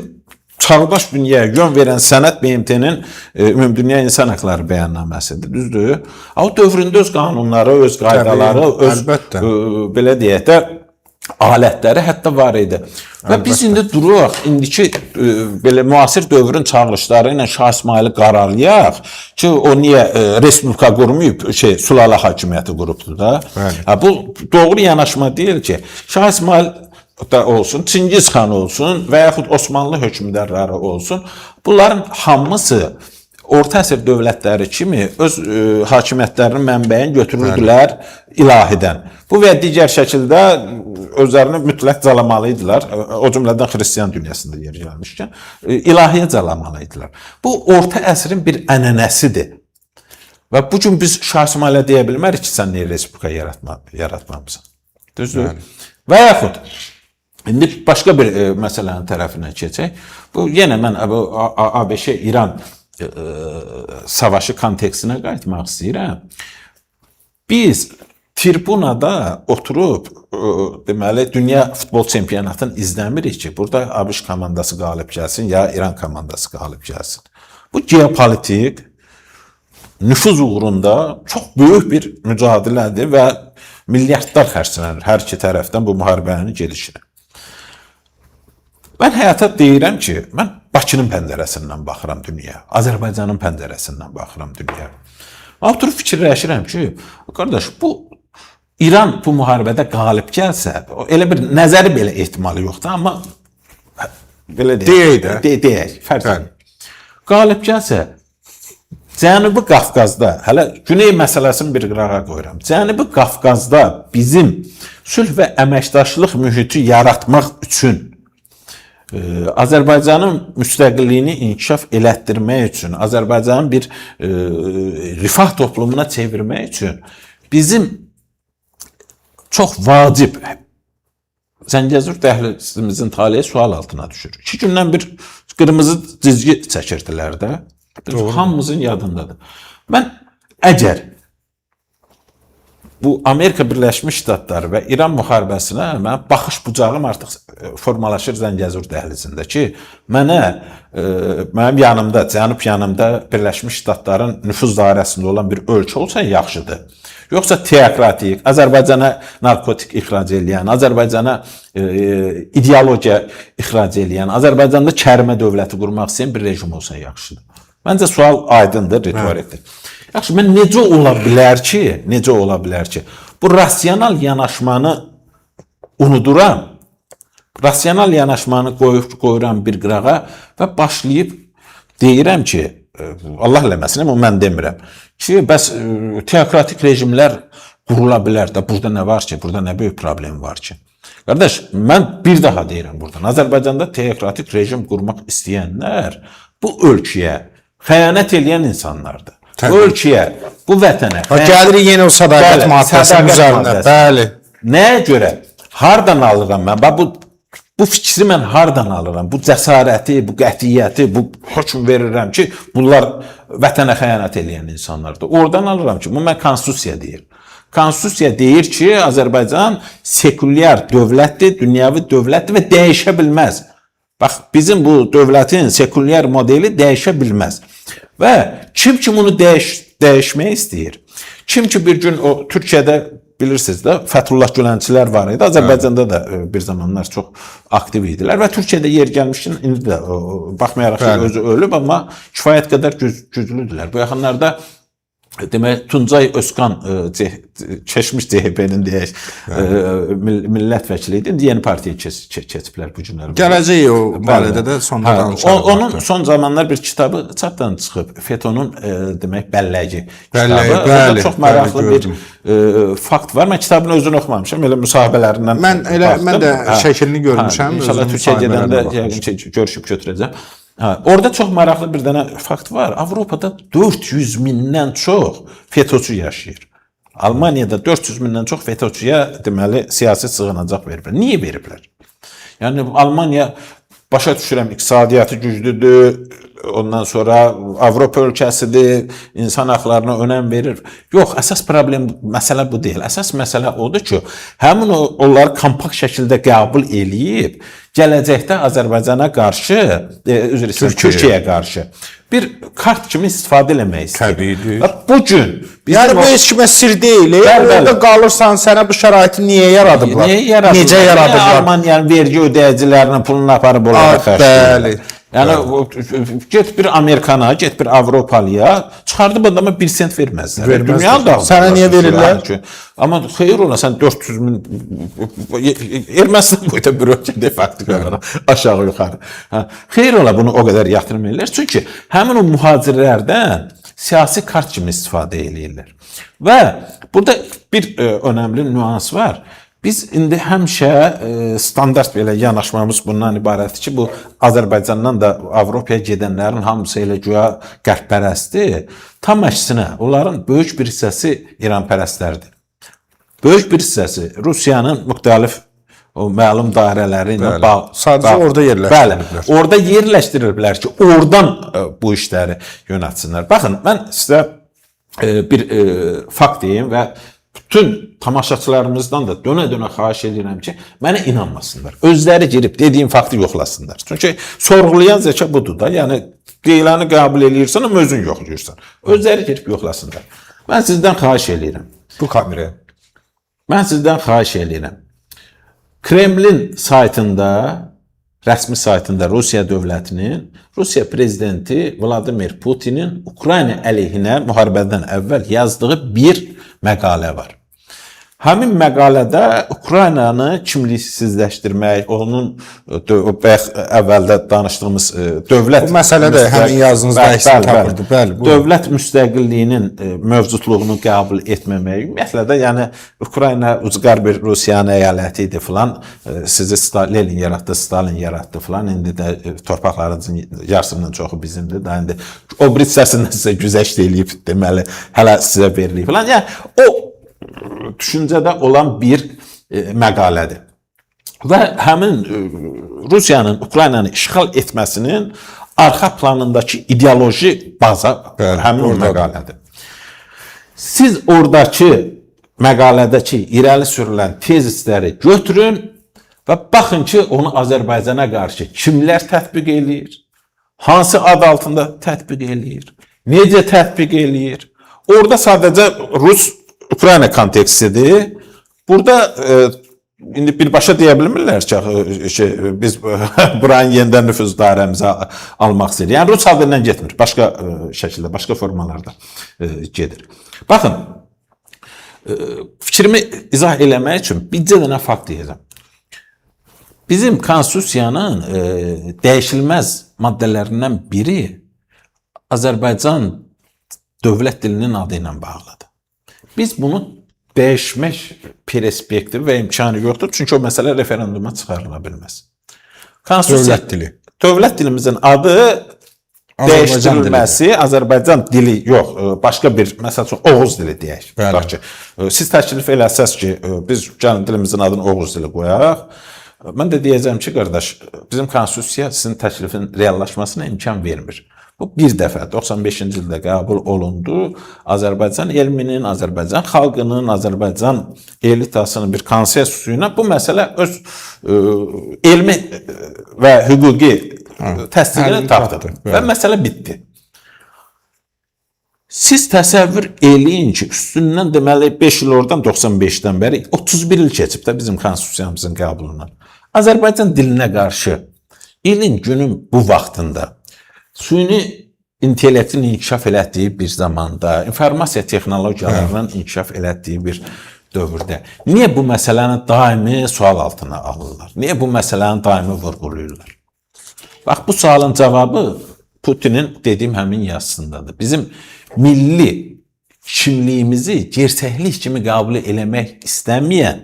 çağdaş dünyaya yön verən sənəd BMT-nin Ümumdünya İnsan Hüquqları Bəyannaməsidir, düzdür? O dövründə öz qanunları, öz qaydaları, Təbii, öz əlbəttə. Belə deyək də alətləri hətta var idi. Və biz indi duruq, indiki belə müasir dövrün çağırışları ilə Şah İsmayılı qaralayaq ki, o niyə respublika qurmayıb, sülalə hakimiyyəti qurubdu da. Bəli. Ha, bu doğru yanaşma deyil ki, Şah İsmayıl da olsun, Çingiz xan olsun və yaxud Osmanlı hökmdarları olsun, bunların hamısı orta əsr dövlətləri kimi öz hakimiyyətlərinin mənbəyini götürürdülər ilahidən. Bu və digər şəkildə özlərini mütləq calamalı idilər. O cümlədən xristian dünyasında yer gəlmişkən, ilahiyə calamalı idilər. Bu orta əsrin bir ənənəsidir. Və bu gün biz Şah İsmayıla deyə bilmərik ki, sən niyə respublika yaratmamısan. Düzdür? Və yaxud indi başqa bir məsələnin tərəfinə keçək. Bu yenə mən ABŞ-İran savaşı kontekstinə qayıtmaq istəyirəm. Biz tribunada oturub deməli dünya futbol çempionatını izləmirik ki, burada ABŞ komandası qalib gəlsin ya İran komandası qalib gəlsin. Bu geopolitik nüfuz uğrunda çox böyük bir mücadilədir və milyardlar xərclənir hər iki tərəfdən bu müharibənin gedişinə. Mən həyata deyirəm ki, mən Bakının pəncərəsindən baxıram dünyaya, Azərbaycanın pəncərəsindən baxıram dünyaya. Oturub fikirləşirəm ki, qardaş, bu İran bu müharibədə qalib gəlsə, elə bir nəzəri belə ehtimalı yoxdur, amma belə deyək. Deyək də. Deyək, fərz edək. Qalib gəlsə, Cənubi Qafqazda, hələ Güney məsələsini bir qırağa qoyuram. Cənubi Qafqazda bizim sülh və əməkdaşlıq mühiti yaratmaq üçün Azərbaycanın müstəqilliyini inkişaf elətdirmək üçün, Azərbaycanın bir rifah toplumuna çevirmək üçün bizim çox vacib Zəngəzur dəhlizimizin taleyi sual altına düşür. 2 gündən bir qırmızı cizgi çəkirdilər də. Doğru. Hamımızın yadındadır. Mən əgər bu Amerika Birləşmiş Ştatları və İran müharibəsinə mənim baxış bucağım artıq formalaşır Zəngəzur dəhlizində ki, mənə mənim yanımda, cənub yanımda Birləşmiş Ştatların nüfuz dairəsində olan bir ölkə olsa yaxşıdır. Yoxsa teokratik, Azərbaycana narkotik ixrac eləyən, Azərbaycana ideologiya ixrac eləyən, Azərbaycanda kərmə dövləti qurmaq istəyən bir rejim olsa yaxşıdır. Məncə sual aydındır, ritorikdir. Yaxşı, mən necə ola bilər ki, bu rasional yanaşmanı unuduram, rasional yanaşmanı qoyuram bir qırağa və başlayıb deyirəm ki, Allah eləməsin, amma mən demirəm ki, bəs teokratik rejimlər qurula bilər də, burada nə var ki, burada nə böyük problem var ki? Qardaş, mən bir daha deyirəm buradan, Azərbaycanda teokratik rejim qurmaq istəyənlər bu ölkəyə xəyanət eləyən insanlardır. Təbii. Bu ölkəyə, bu vətənə. Gəlirik yenə o sədaqət maddəsinin üzərinə. Bəli. Nəyə görə? Hardan alıram mən? Bax, bu Bu fikri mən hardan alıram? Bu cəsarəti, bu qətiyyəti, bu hökm verirəm ki, bunlar vətənə xəyanət eləyən insanlardır. Oradan alıram ki, bu mən konstitusiya deyir. Konstitusiya deyir ki, Azərbaycan sekulyar dövlətdir, dünyəvi dövlətdir və dəyişə bilməz. Bax, bizim bu dövlətin sekulyar modeli dəyişə bilməz. Və kim ki bunu dəyişmək istəyir, kim ki bir gün o Türkiyədə bilirsiniz də Fəthullah Gülənçilər var idi. Azərbaycanda da bir zamanlar çox aktiv idilər və Türkiyədə yer gəlmişkən indi də baxmayaraq ki, özü ölüb, amma kifayət qədər güclüdülər. Bu yaxınlarda demək Tuncay Özkan keçmiş CHP-nin deyək millət vəkili idi. İndi yeni partiyaya keçiblər bu günlər. Gələcək o barədə də sonda danışarıq. Onun son zamanlar bir kitabı çapdan çıxıb. FETÖ-nün demək bəlləyi Bəlləyi, kitabı. bəli, Orada çox maraqlı bəli, bir gördüm. fakt var. Mən kitabın özünü oxumamışam. Elə müsahibələrindən Mən baxdım. mən də şəklini görmüşəm, İnşallah özünün Türkiyə gedəndə müsahibələrinə yəqin ki görüşüb götürəcəm. Orada çox maraqlı bir dənə fakt var. Avropada 400 mindən çox FETÖçü yaşayır. Almaniyada 400 mindən çox FETÖçüyə deməli siyasi sığınacaq veriblər. Niyə veriblər? Yəni Almaniya başa düşürəm iqtisadiyyatı güclüdür, ondan sonra Avropa ölkəsidir, insan haqlarına önəm verir. Yox, əsas problem, məsələ bu deyil. Əsas məsələ odur ki, həmin onları kompakt şəkildə qəbul eləyib, gələcəkdə Azərbaycana qarşı, üzr istəyirəm, Türkiyəyə qarşı bir kart kimi istifadə eləmək istəyir. Təbiidir. Və bu gün Yəni bu heç kimə sir deyil. Bəli, bəli. Orada qalırsan, sənə bu şəraiti niyə yaradıblar? Niyə yaradıblar? Necə yaradıblar? Niyə Almaniyanın vergi ödəyicilərinin pulunu aparıb onlara xərcləyirlər? Bəli. Yəni get bir Amerikana, get bir Avropalıya, çıxardıb adama 1 sent verməzlər. Verməzlər. Dünyanı dağıdırlar. Sənə niyə verirlər? Ki, amma xeyir ola sən 400 min Ermənistan boyda bir ölkədə faktiki olaraq aşağı yuxarı. Hə, xeyir ola bunu o qədər yatırım eləyir. Çünki həmin o mühacirlərdən siyasi kart kimi istifadə eləyirlər. Və burada bir önəmli nüans var. Biz indi həmişə standart belə yanaşmamız bundan ibarətdir ki, bu Azərbaycandan da Avropaya gedənlərin hamısı elə güya qərбpərəstdir. Tam əksinə, onların böyük bir hissəsi İranpərəstlərdir. Böyük bir hissəsi Rusiyanın müxtəlif o məlum dairələri ilə Bəli. Sadəcə orada yerləşdiriliblər. Bəli, orada yerləşdiriliblər ki, oradan bu işləri yönəltsinlər. Baxın, mən sizə bir fakt deyim və bütün tamaşaçılarımızdan da dönə-dönə xahiş edirəm ki, mənə inanmasınlar. Özləri girib dediyim faktı yoxlasınlar. Çünki sorğulayan zəka budur da. Yəni deyiləni qəbul eləyirsən, amma özün yoxlayırsan. Özləri girib yoxlasınlar. Mən sizdən xahiş eləyirəm. Bu kameraya. Mən sizdən xahiş eləyirəm. Kremlin saytında, rəsmi saytında Rusiya dövlətinin, Rusiya prezidenti Vladimir Putinin Ukrayna əleyhinə müharibədən əvvəl yazdığı bir məqalə var. Həmin məqalədə Ukraynanı kimliksizləşdirmək, onun bayaq əvvəldə danışdığımız dövlət Bu məsələ də həmin yazınızda əksini tapırdı. Bəli, buyurun. Dövlət müstəqilliyinin mövcudluğunu qəbul etməmək, ümumiyyətlə də yəni Ukrayna ucqar bir Rusiyanın əyaləti idi filan, sizi Lenin yaratdı, Stalin yaratdı filan, indi də torpaqlarınızın yarısından çoxu bizimdir. Da indi o biri hissəsindən sizə güzəşt eləyib, deməli, hələ sizə veririk filan. Yəni o düşüncədə olan bir məqalədir. Və həmin Rusiyanın Ukraynanı işğal etməsinin arxa planındakı ideoloji baza Bəli, həmin o oradadır. məqalədir. Siz oradakı məqalədəki irəli sürülən tezisləri götürün və baxın ki, onu Azərbaycana qarşı kimlər tətbiq eləyir, hansı ad altında tətbiq eləyir, necə tətbiq eləyir. Orada sadəcə Rus-Ukrayna kontekstidir. Burada indi birbaşa deyə bilmirlər ki, biz buranı yenidən nüfuz dairəmizə almaq istəyirik. Yəni Rus adı ilə getmir, başqa şəkildə, başqa formalarda gedir. Baxın, fikrimi izah eləmək üçün bircə dənə fakt deyəcəm. Bizim konstitusiyanın dəyişilməz maddələrindən biri Azərbaycan dövlət dilinin adı ilə bağlıdır. Biz bunu dəyişmək perspektivi və imkanı yoxdur. Çünki o məsələ referenduma çıxarıla bilməz. Konstitusiya, Dövlət dili. Dövlət dilimizin adı Azərbaycan dəyişdirilməsi, Azərbaycan dili yox, başqa bir, məsəl üçün Oğuz dili deyək. Bəli. Tutaq ki, siz təklif eləsəz ki, biz gəlin dilimizin adını Oğuz dili qoyaq. Mən də deyəcəm ki, qardaş, bizim konstitusiya sizin təklifin reallaşmasına imkan vermir. Bu bir dəfə 95-ci ildə qəbul olundu. Azərbaycan elminin, Azərbaycan xalqının, Azərbaycan elitasının bir konsensusu ilə bu məsələ öz elmi və hüquqi təsdiqini tapdı. Və məsələ bitdi. Siz təsəvvür eləyin ki, üstündən deməli 5 il oradan 95-dən bəri 31 il keçib də bizim konstitusiyamızın qəbulundan. Azərbaycan dilinə qarşı ilin günün bu vaxtında süni intellektin inkişaf elətdiyi bir zamanda, informasiya texnologiyalarının inkişaf elətdiyi bir dövrdə niyə bu məsələni daimi sual altına alırlar? Niyə bu məsələni daimi vurğulayırlar? Bax, bu sualın cavabı Putinin dediyim həmin yazısındadır. Bizim milli kimliyimizi gerçəklik kimi qəbul eləmək istəməyən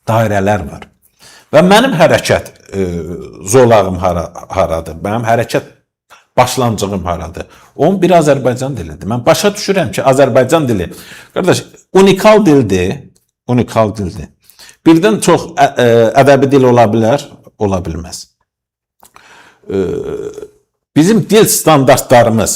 dairələr var. Və mənim hərəkət zolağım haradır? Mənim hərəkət başlanğıcım haradır? Onun biri Azərbaycan dilidir. Mən başa düşürəm ki, Azərbaycan dili, qardaş, unikal dildir, unikal dildir. Birdən çox ədəbi dil ola bilər, ola bilməz. Bizim dil standartlarımız,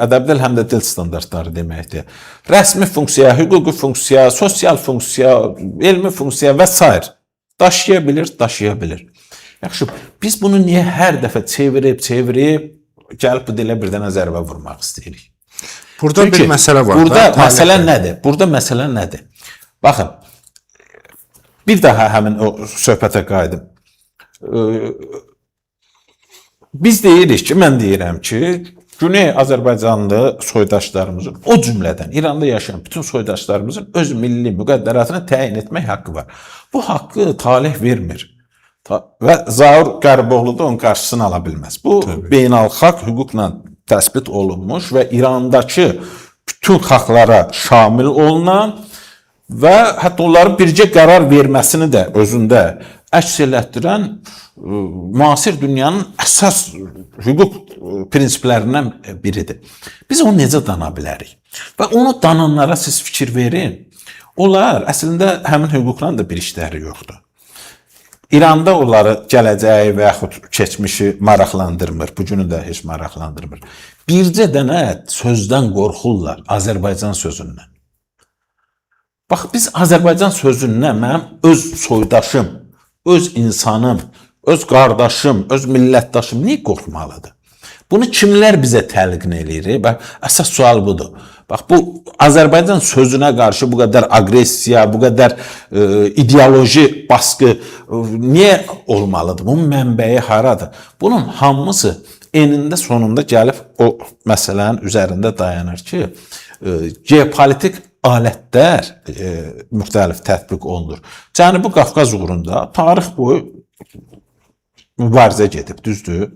ədəbi dil həm də dil standartları deməkdir. Rəsmi funksiya, hüquqi funksiya, sosial funksiya, elmi funksiya və s. daşıya bilir, daşıya bilir. Yaxşı, biz bunu niyə hər dəfə çevirib, çevirib gəlib bu dilə bir dənə zərbə vurmaq istəyirik? Burada Çünki bir məsələ var. Burada da, məsələ nədir? Burada məsələ nədir? Baxın, bir daha həmin o söhbətə qayıdım. Biz deyirik ki, mən deyirəm ki, Güney Azərbaycanlı soydaşlarımızın, o cümlədən İranda yaşayan bütün soydaşlarımızın öz milli müqəddəratını təyin etmək haqqı var. Bu haqqı talih vermir. Və Zaur Qəriboğlu da onun qarşısını ala bilməz. Bu beynəlxalq hüquqla təsbit olunmuş və İrandakı bütün xalqlara şamil olunan və hətta onların bircə qərar verməsini də özündə əks elətdirən müasir dünyanın əsas hüquq prinsiplərindən biridir. Biz onu necə dana bilərik? Və onu dananlara siz fikir verin. Onlar əslində həmin hüquqla da bir işləri yoxdur. İranda onları gələcəyi və yaxud keçmişi maraqlandırmır. Bugünü də heç maraqlandırmır. Bircə dənə sözdən qorxurlar, Azərbaycan sözündən. Bax, biz Azərbaycan sözündən mənim öz soydaşım, öz insanım, öz qardaşım, öz millətdaşım niyə qorxmalıdır? Bunu kimlər bizə təlqin eləyir? Bax, əsas sual budur. Bax, bu Azərbaycan sözünə qarşı bu qədər aqressiya, bu qədər ideoloji baskı niyə olmalıdır? Bunun mənbəyi haradır? Bunun hamısı enində sonunda gəlib o məsələnin üzərində dayanır ki, geopolitik alətlər müxtəlif tətbiq olunur. Cənubi Qafqaz uğrunda tarix boyu mübarizə gedib, düzdür?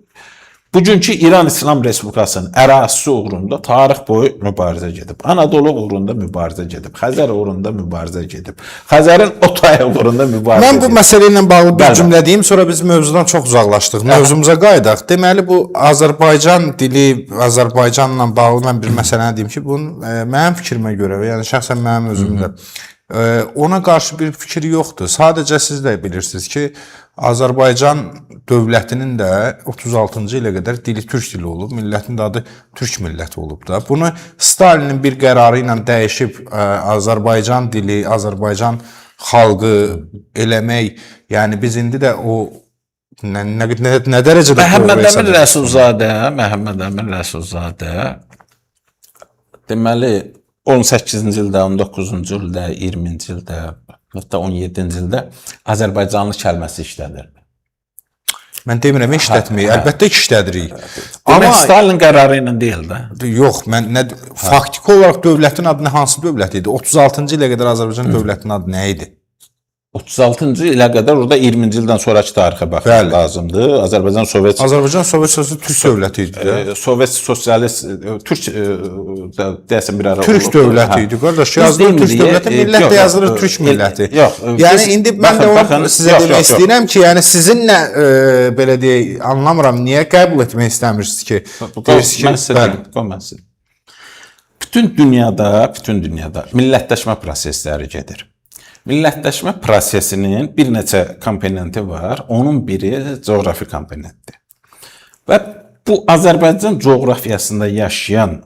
Bugünkü İran İslam Respublikasının ərazisi uğrunda tarix boyu mübarizə gedib. Anadolu uğrunda mübarizə gedib. Xəzər uğrunda mübarizə gedib. Xəzərin o tayı uğrunda mübarizə Mən bu gedib. məsələ ilə bağlı bir Bəli. cümlə deyim, sonra biz mövzudan çox uzaqlaşdıq. Mövzumuza qayıdaq. Deməli bu Azərbaycan dili, Azərbaycanla bağlı mən bir məsələni deyim ki, bunun mənim fikrimə görə, yəni şəxsən mənim özüm də ona qarşı bir fikir yoxdur. Sadəcə siz də bilirsiniz ki, Azərbaycan dövlətinin də 36-cı ilə qədər dili türk dili olub, millətin də adı türk milləti olub da. Bunu Stalinin bir qərarı ilə dəyişib Azərbaycan dili, Azərbaycan xalqı eləmək, yəni biz indi də o nə dərəcədə Məhəmməd Əmin Rəsulzadə, Məhəmməd Əmin Rəsulzadə deməli 18-ci ildə, 19-cu ildə, 20-ci ildə, hətta 17-ci ildə Azərbaycanlı kəlməsi işlədirdi. Mən demirəm işlətməyi, əlbəttə ki işlədirik. Amma Amma Stalin qərarı ilə deyil də. yox, mən nə faktiki olaraq dövlətin adı nə hansı dövlət idi? 36-cı ilə qədər Azərbaycan dövlətinin adı nə idi? 36-cı ilə qədər orada 20-ci ildən sonrakı tarixə baxmaq Bəli. lazımdır. Azərbaycan Sovet Azərbaycan Sovet Sosialist Türk dövləti idi də. Sovet Sosialist Türk deyəsən bir ara Türk olub. dövləti Hə. idi qardaş. Biz Yazılır Türk demirik, dövləti, millət də yazılır Türk milləti. Yox, Yəni indi mən də onu sizə yox, demək yox, yox. istəyirəm ki, yəni sizin nə belə deyək, anlamıram niyə qəbul etmək istəmirsiniz ki, deyirsiniz ki, Mən sizə bəli. deyim, qoy mən sizə. Bütün dünyada millətləşmə prosesləri gedir. Millətləşmə prosesinin bir neçə komponenti var. Onun biri coğrafi komponentdir. Və bu Azərbaycan coğrafiyasında yaşayan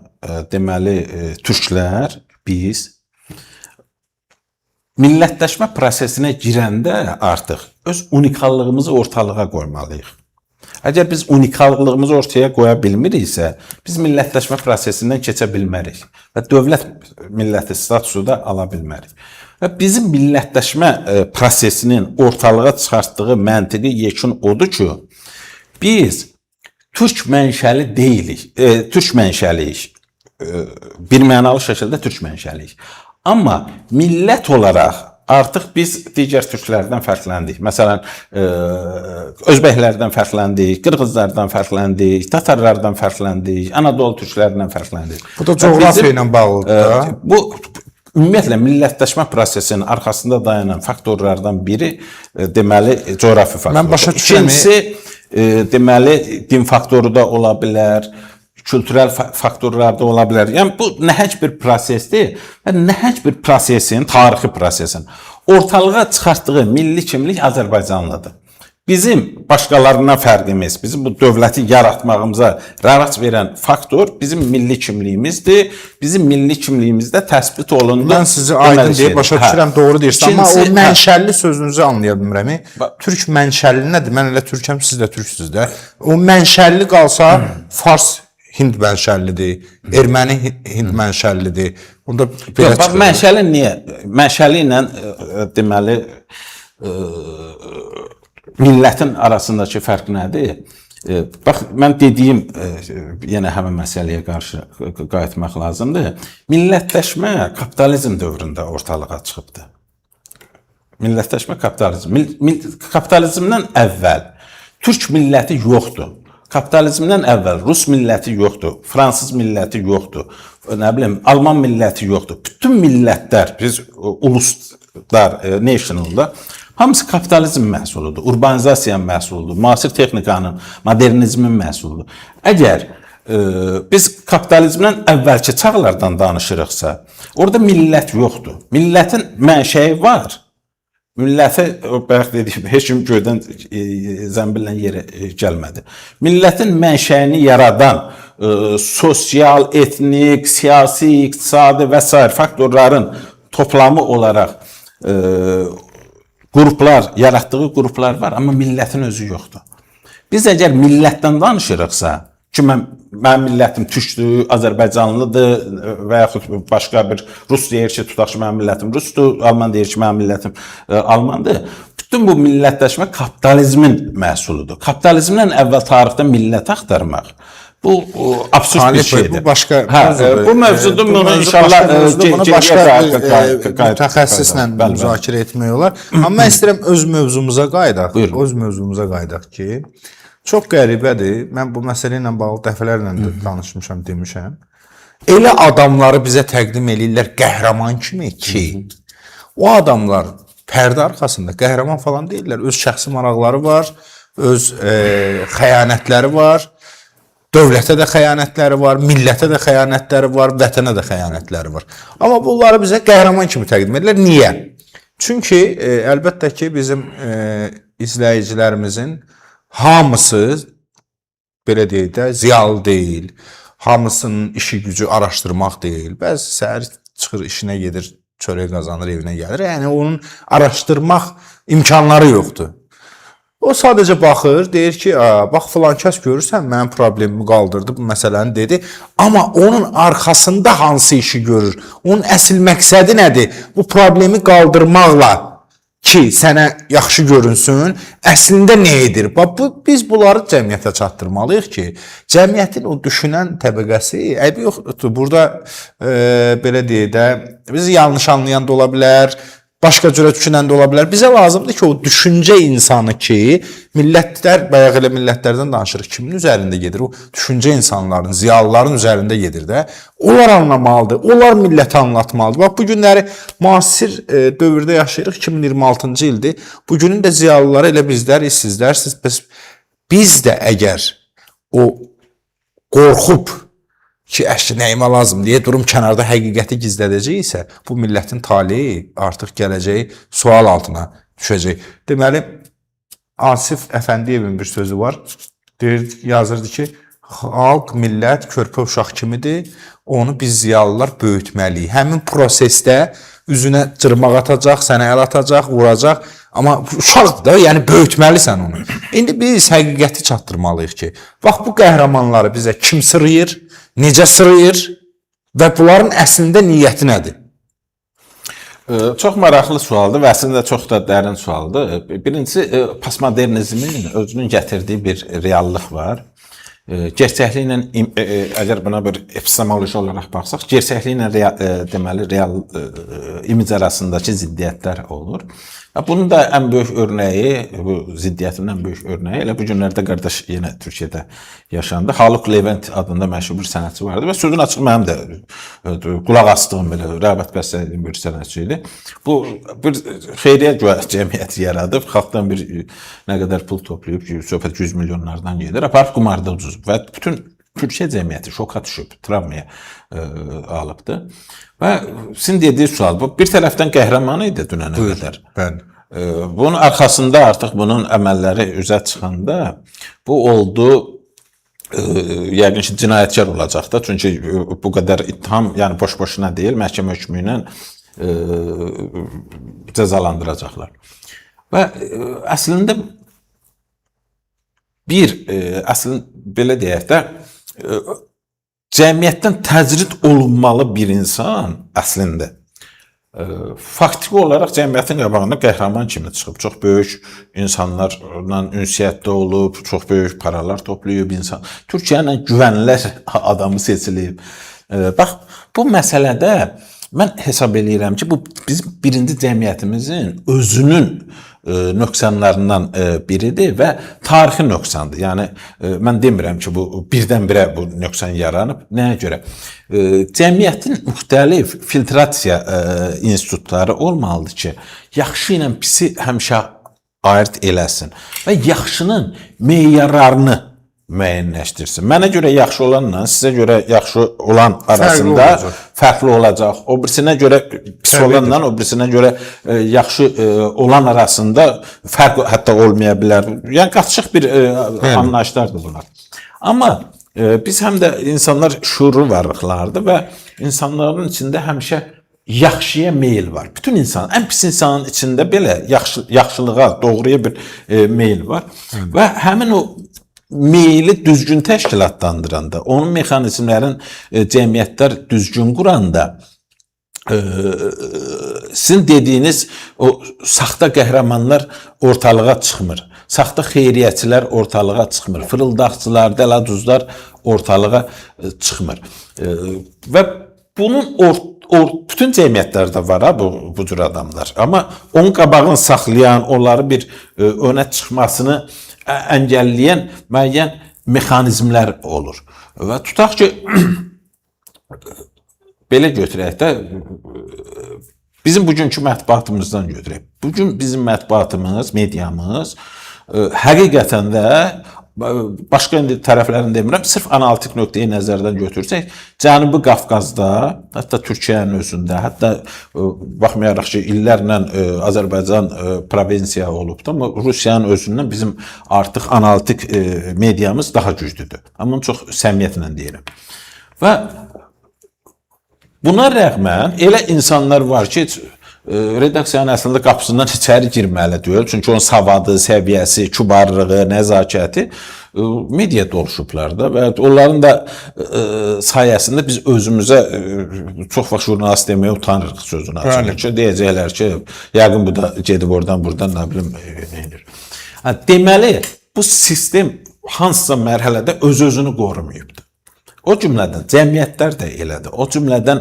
deməli türklər, biz millətləşmə prosesinə girəndə artıq öz unikallığımızı ortalığa qoymalıyıq. Əgər biz unikallığımızı ortaya qoya bilmiriksə, biz millətləşmə prosesindən keçə bilmərik və dövlət milləti statusu da ala bilmərik. Və bizim millətləşmə prosesinin ortalığa çıxartdığı məntiqi yekun odur ki, biz türk mənşəli deyilik, türk mənşəliyik. Bir mənalı şəkildə türk mənşəliyik. Amma millət olaraq artıq biz digər türklərdən fərqləndik. Məsələn, özbəklərdən fərqləndik, qırğızlardan fərqləndik, tatarlardan fərqləndik, Anadolu türklərindən fərqləndik. Bu da coğrafiya ilə bağlıdır da. Bu ümumiyyətlə millətləşmə prosesinin arxasında dayanan faktorlardan biri deməli coğrafi faktordur. Mən başa düşürəm. İkincisi deməli din faktoru da ola bilər, kültürel faktorlar da ola bilər. Yəni bu nəhəng bir prosesdir və nəhəng bir prosesin, tarixi prosesin ortalığa çıxartdığı milli kimlik Azərbaycanlıdır. Bizim başqalarından fərqimiz, bizim bu dövləti yaratmağımıza rəvac verən faktor bizim milli kimliyimizdir. Bizim milli kimliyimizdə təsbit olundu. Mən sizi aydın deyib başa düşürəm, doğru deyirsən, amma o mənşəli sözünüzü anlaya bilmirəm. Türk mənşəli nədir? Mən elə türkəm, siz də türksüz də. O mənşəli qalsa fars Hind mənşəlidir, erməni Hind mənşəlidir. Onda belə çıxır. Mənşəli niyə? Mənşəli ilə deməli millətin arasındakı fərq nədir? Bax, mən dediyim yenə həmin məsələyə qarşı qayıtmaq lazımdır. Millətləşmə kapitalizm dövründə ortalığa çıxıbdır. Millətləşmə kapitalizm. Kapitalizmdən əvvəl türk milləti yoxdur. Kapitalizmdən əvvəl rus milləti yoxdur, fransız milləti yoxdur, nə bilim, alman milləti yoxdur. Bütün millətlər, biz uluslar, nationalda, hamısı kapitalizm məhsuludur, urbanizasiyanın məhsuludur, müasir texnikanın, modernizmin məhsuludur. Əgər biz kapitalizmdən əvvəlki çağlardan danışırıqsa, orada millət yoxdur. Millətin mənşəyi var. Milləti, bayaq dediyim, heç kim göydən zəmbillə yerə gəlmədi. Millətin mənşəyini yaradan sosial, etnik, siyasi, iqtisadi və sair faktorların toplamı olaraq qruplar, yaratdığı qruplar var, amma millətin özü yoxdur. Biz əgər millətdən danışırıqsa, ki, mənim millətim türkdür, Azərbaycanlıdır və yaxud başqa bir rus deyir ki, tutaq ki, mənim millətim rusdur, alman deyir ki, mənim millətim almandır. Bütün bu millətləşmə kapitalizmin məhsuludur. Kapitalizmdən əvvəl tarixdə millət axtarmaq, bu absurd bir şeydir. Bu başqa mövzudur. Bu mövzudur, bunu inşallah bunu başqa mütəxəssislə müzakirə etmək olar. Amma mən istəyirəm öz mövzumuza qayıdaq. Öz mövzumuza qayıdaq ki, çox qəribədir. Mən bu məsələ ilə bağlı dəfələrlə də danışmışam, demişəm. Elə adamları bizə təqdim eləyirlər qəhrəman kimi ki, o adamlar pərdə arxasında qəhrəman falan deyirlər. Öz şəxsi maraqları var, öz xəyanətləri var, dövlətə də xəyanətləri var, millətə də xəyanətləri var, vətənə də xəyanətləri var. Amma bunları bizə qəhrəman kimi təqdim edirlər. Niyə? Çünki əlbəttə ki, bizim izləyicilərimizin hamısı, belə deyək də, ziyalı deyil, hamısının işi gücü araşdırmaq deyil. Bəzi səhər çıxır, işinə gedir, çörək qazanır, evinə gəlir. Yəni, onun araşdırmaq imkanları yoxdur. O sadəcə baxır, deyir ki, bax filan kəs görürsən, mənim problemimi qaldırdı, bu məsələni dedi. Amma onun arxasında hansı işi görür? Onun əsl məqsədi nədir? Bu problemi qaldırmaqla ki, sənə yaxşı görünsün, əslində nə edir? Bax, biz bunları cəmiyyətə çatdırmalıyıq ki, cəmiyyətin o düşünən təbəqəsi, əybi yoxdur. Burada belə deyək də, bizi yanlış anlayan da ola bilər, başqa cürə düşünən də ola bilər. Bizə lazımdır ki, o düşüncə insanı ki, millətlər, bayaq elə millətlərdən danışırıq, kimin üzərində gedir? O düşüncə insanların, ziyalıların üzərində gedir də. Onlar anlamalıdır, onlar milləti anlatmalıdır. Bax, bu günləri müasir dövrdə yaşayırıq, 2026-cı ildir. Bugünün də ziyalıları elə bizlər, sizlər, siz, biz də əgər o qorxub ki, əşi nəyimə lazım deyə durum kənarda həqiqəti gizlədəcəksə, bu millətin taleyi artıq gələcəyi sual altına düşəcək. Deməli, Asif Əfəndiyevin bir sözü var. Deyir, yazırdı ki, xalq, millət körpə uşaq kimidir. Onu biz ziyalılar böyütməliyik. Həmin prosesdə üzünə cırmaq atacaq, sənə əl atacaq, vuracaq. Amma uşaqdır da, yəni böyütməlisən onu. İndi biz həqiqəti çatdırmalıyıq ki, bax bu qəhrəmanları bizə kim sırıyır, necə sırıyır və bunların əslində niyyəti nədir? Çox maraqlı sualdır və əslində çox da dərin sualdır. Birincisi, postmodernizmin özünün gətirdiyi bir reallıq var. Gerçəkliklə əgər buna bir epistemoloji olaraq baxsaq, gerçəkliklə deməli real imic arasındakı ziddiyyətlər olur. Və bunun da ən böyük örnəyi, bu ziddiyyətin ən böyük örnəyi elə bu günlərdə qardaş yenə Türkiyədə yaşandı. Haluk Levent adında məşhur bir sənətçi vardı və sözün açığı mənim də qulaq asdığım belə rəğbət bəslədiyim bir sənətçi idi. Bu bir xeyriyyə cəmiyyəti yaradıb, xalqdan bir nə qədər pul toplayıb ki, söhbət 100 milyonlardan gedir, aparıb qumarda uduzub və bütün Türkiyə cəmiyyəti şoka düşüb, travmaya alıbdı. Və sizin dediyi sual, bu bir tərəfdən qəhrəman idi dünənə qədər. Bəli. Bunun arxasında artıq bunun əməlləri üzə çıxanda bu oldu yəqin ki, cinayətkar olacaq da. Çünki bu qədər ittiham, yəni boş-boşuna deyil, məhkəmə hökmü ilə cəzalandıracaqlar. Və əslində bir əslində belə deyək də cəmiyyətdən təcrid olunmalı bir insan əslində faktiki olaraq cəmiyyətin qabağında qəhrəman kimi çıxıb. Çox böyük insanlarla ünsiyyətdə olub, çox böyük paralar toplayıb insan. Türkiyənin güvənilər adamı seçilib. Bax, bu məsələdə mən hesab eləyirəm ki, bu bizim birinci cəmiyyətimizin özünün nöqsanlarından biridir və tarixi nöqsandır. Yəni mən demirəm ki, bu birdən-birə bu nöqsan yaranıb. Nəyə görə? Cəmiyyətin müxtəlif filtrasiya institutları olmalıdır ki, yaxşı ilə pisi həmişə ayırd eləsin və yaxşının meyarlarını müəyyənləşdirsin. Mənə görə yaxşı olanla sizə görə yaxşı olan arasında fərqli olacaq. O birisinə görə pis olanla o birisinə görə yaxşı olan arasında fərq hətta olmaya bilər. Yəni qaçıq bir anlayışlardır bunlar. Amma biz həm də insanlar şuurlu varlıqlardır və insanların içində həmişə yaxşıya meyil var. Bütün insan, ən pis insanın içində belə yaxşılığa, doğruya bir meyil var. Və həmin o meyili düzgün təşkilatlandıranda, onun mexanizmlərin cəmiyyətlər düzgün quranda, sizin dediyiniz o saxta qəhrəmanlar ortalığa çıxmır. Saxta xeyriyyəçilər ortalığa çıxmır. Fırıldaqçılar, dələduzlar ortalığa çıxmır. Və bunun bütün cəmiyyətlərdə var ha bu cür adamlar. Amma onun qabağını saxlayan, onları bir önə çıxmasını əngəlləyən müəyyən mexanizmlər olur. Və tutaq ki, belə götürək də, bizim bugünkü mətbuatımızdan götürək. Bugün bizim mətbuatımız, mediamız həqiqətən də başqa indi tərəflərini demirəm, sırf analitik nöqteyi nəzərdən götürsək, Cənubi Qafqazda, hətta Türkiyənin özündə, hətta baxmayaraq ki, illərlə Azərbaycan provinsiya olubdu, amma Rusiyanın özündən bizim artıq analitik mediamız daha güclüdür. Amma bunu çox səmimiyyətlə deyirəm. Və buna rəğmən elə insanlar var ki, redaksiyanın əslində qapısından içəri girməli deyil. Çünki onun savadı, səviyyəsi, kübarlığı, nəzakəti media doluşublar da və onların da sayəsində biz özümüzə çox vaxt jurnalist deməyə utanırıq sözünü açıq ki, deyəcəklər ki, yəqin bu da gedib oradan buradan nə bilim nə edir. Deməli, bu sistem hansısa mərhələdə öz-özünü qorumayıbdır. O cümlədən cəmiyyətlər də elədir. O cümlədən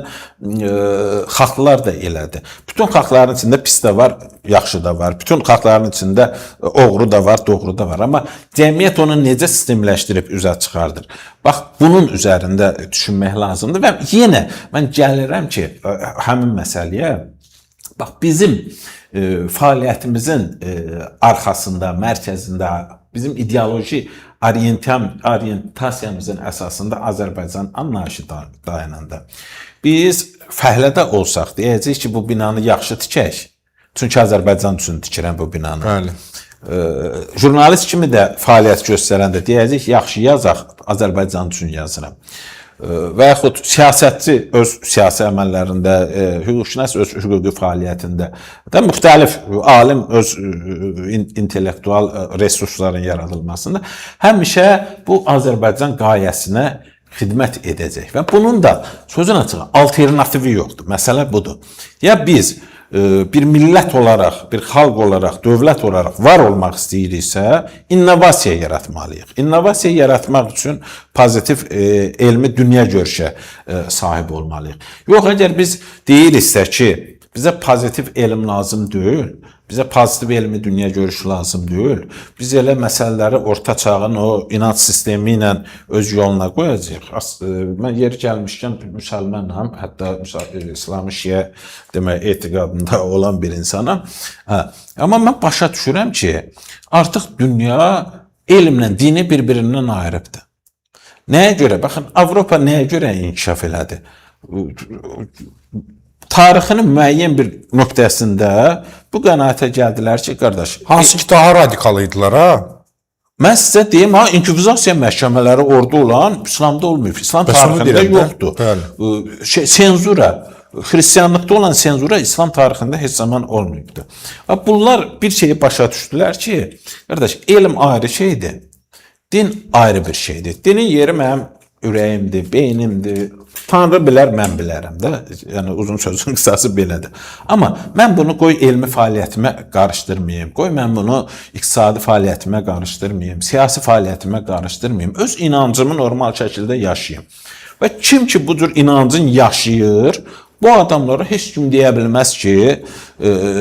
xalqlar da elədir. Bütün xalqların içində pis də var, yaxşı da var. Bütün xalqların içində oğru da var, doğru da var. Amma cəmiyyət onu necə sistemləşdirib üzə çıxardır? Bax, bunun üzərində düşünmək lazımdır və yenə mən gəlirəm ki, həmin məsələyə. Bax, bizim fəaliyyətimizin arxasında, mərkəzində Bizim ideoloji orientasiyamızın əsasında Azərbaycan anlayışı dayananda biz fəhlədə olsaq deyəcəyik ki, bu binanı yaxşı tikək. Çünki Azərbaycan üçün tikirəm bu binanı. Bəli. Jurnalist kimi də fəaliyyət göstərəndə deyəcəyik, yaxşı yazaq, Azərbaycan üçün yazıram. Və yaxud siyasətçi öz siyasi əməllərində, hüquqşünas öz hüquqi fəaliyyətində də müxtəlif alim öz intellektual resursların yaradılmasında həmişə bu Azərbaycan qayəsinə xidmət edəcək və bunun da sözün açığı alternativi yoxdur. Məsələ budur. Ya biz bir millət olaraq, bir xalq olaraq, dövlət olaraq var olmaq istəyiriksə, innovasiya yaratmalıyıq. İnnovasiya yaratmaq üçün pozitiv elmi dünya görüşə sahib olmalıyıq. Yox, əgər biz deyiriksə ki, bizə pozitiv elm lazım deyil, bizə pozitiv elmi dünya görüşü lazım deyil, biz elə məsələləri orta çağın o inanc sistemi ilə öz yoluna qoyacağıq. Mən yeri gəlmişkən müsəlmanam, hətta İslamı şiə demək etiqadında olan bir insanam. Hə, amma mən başa düşürəm ki, artıq dünya elmlə dini bir-birindən ayırıbdır. Nəyə görə? Baxın, Avropa nəyə görə inkişaf elədi? Tarixinin müəyyən bir nöqtəsində bu qənaətə gəldilər ki, qardaş, Hansı ki daha radikal idilər ha? Mən sizə deyim, ha, inkvizasiya məhkəmələri orada olan İslamda olmayıb. İslam Bəs onu tarixində deyirəm də. yoxdur. Bəli. Senzura, xristianlıqda olan senzura İslam tarixində heç zaman olmayıbdır. Və bunlar bir şeyi başa düşdülər ki, qardaş, elm ayrı şeydir, din ayrı bir şeydir. Dinin yeri mənim ürəyimdir, beynimdir. Tanrı bilər, mən bilərəm də. Yəni uzun sözün qısası belədir. Amma mən bunu qoy elmi fəaliyyətimə qarışdırmayım. Qoy mən bunu iqtisadi fəaliyyətimə qarışdırmayım, siyasi fəaliyyətimə qarışdırmayım. Öz inancımı normal şəkildə yaşayım. Və kim ki bu cür inancın yaşayır, bu adamlara heç kim deyə bilməz ki,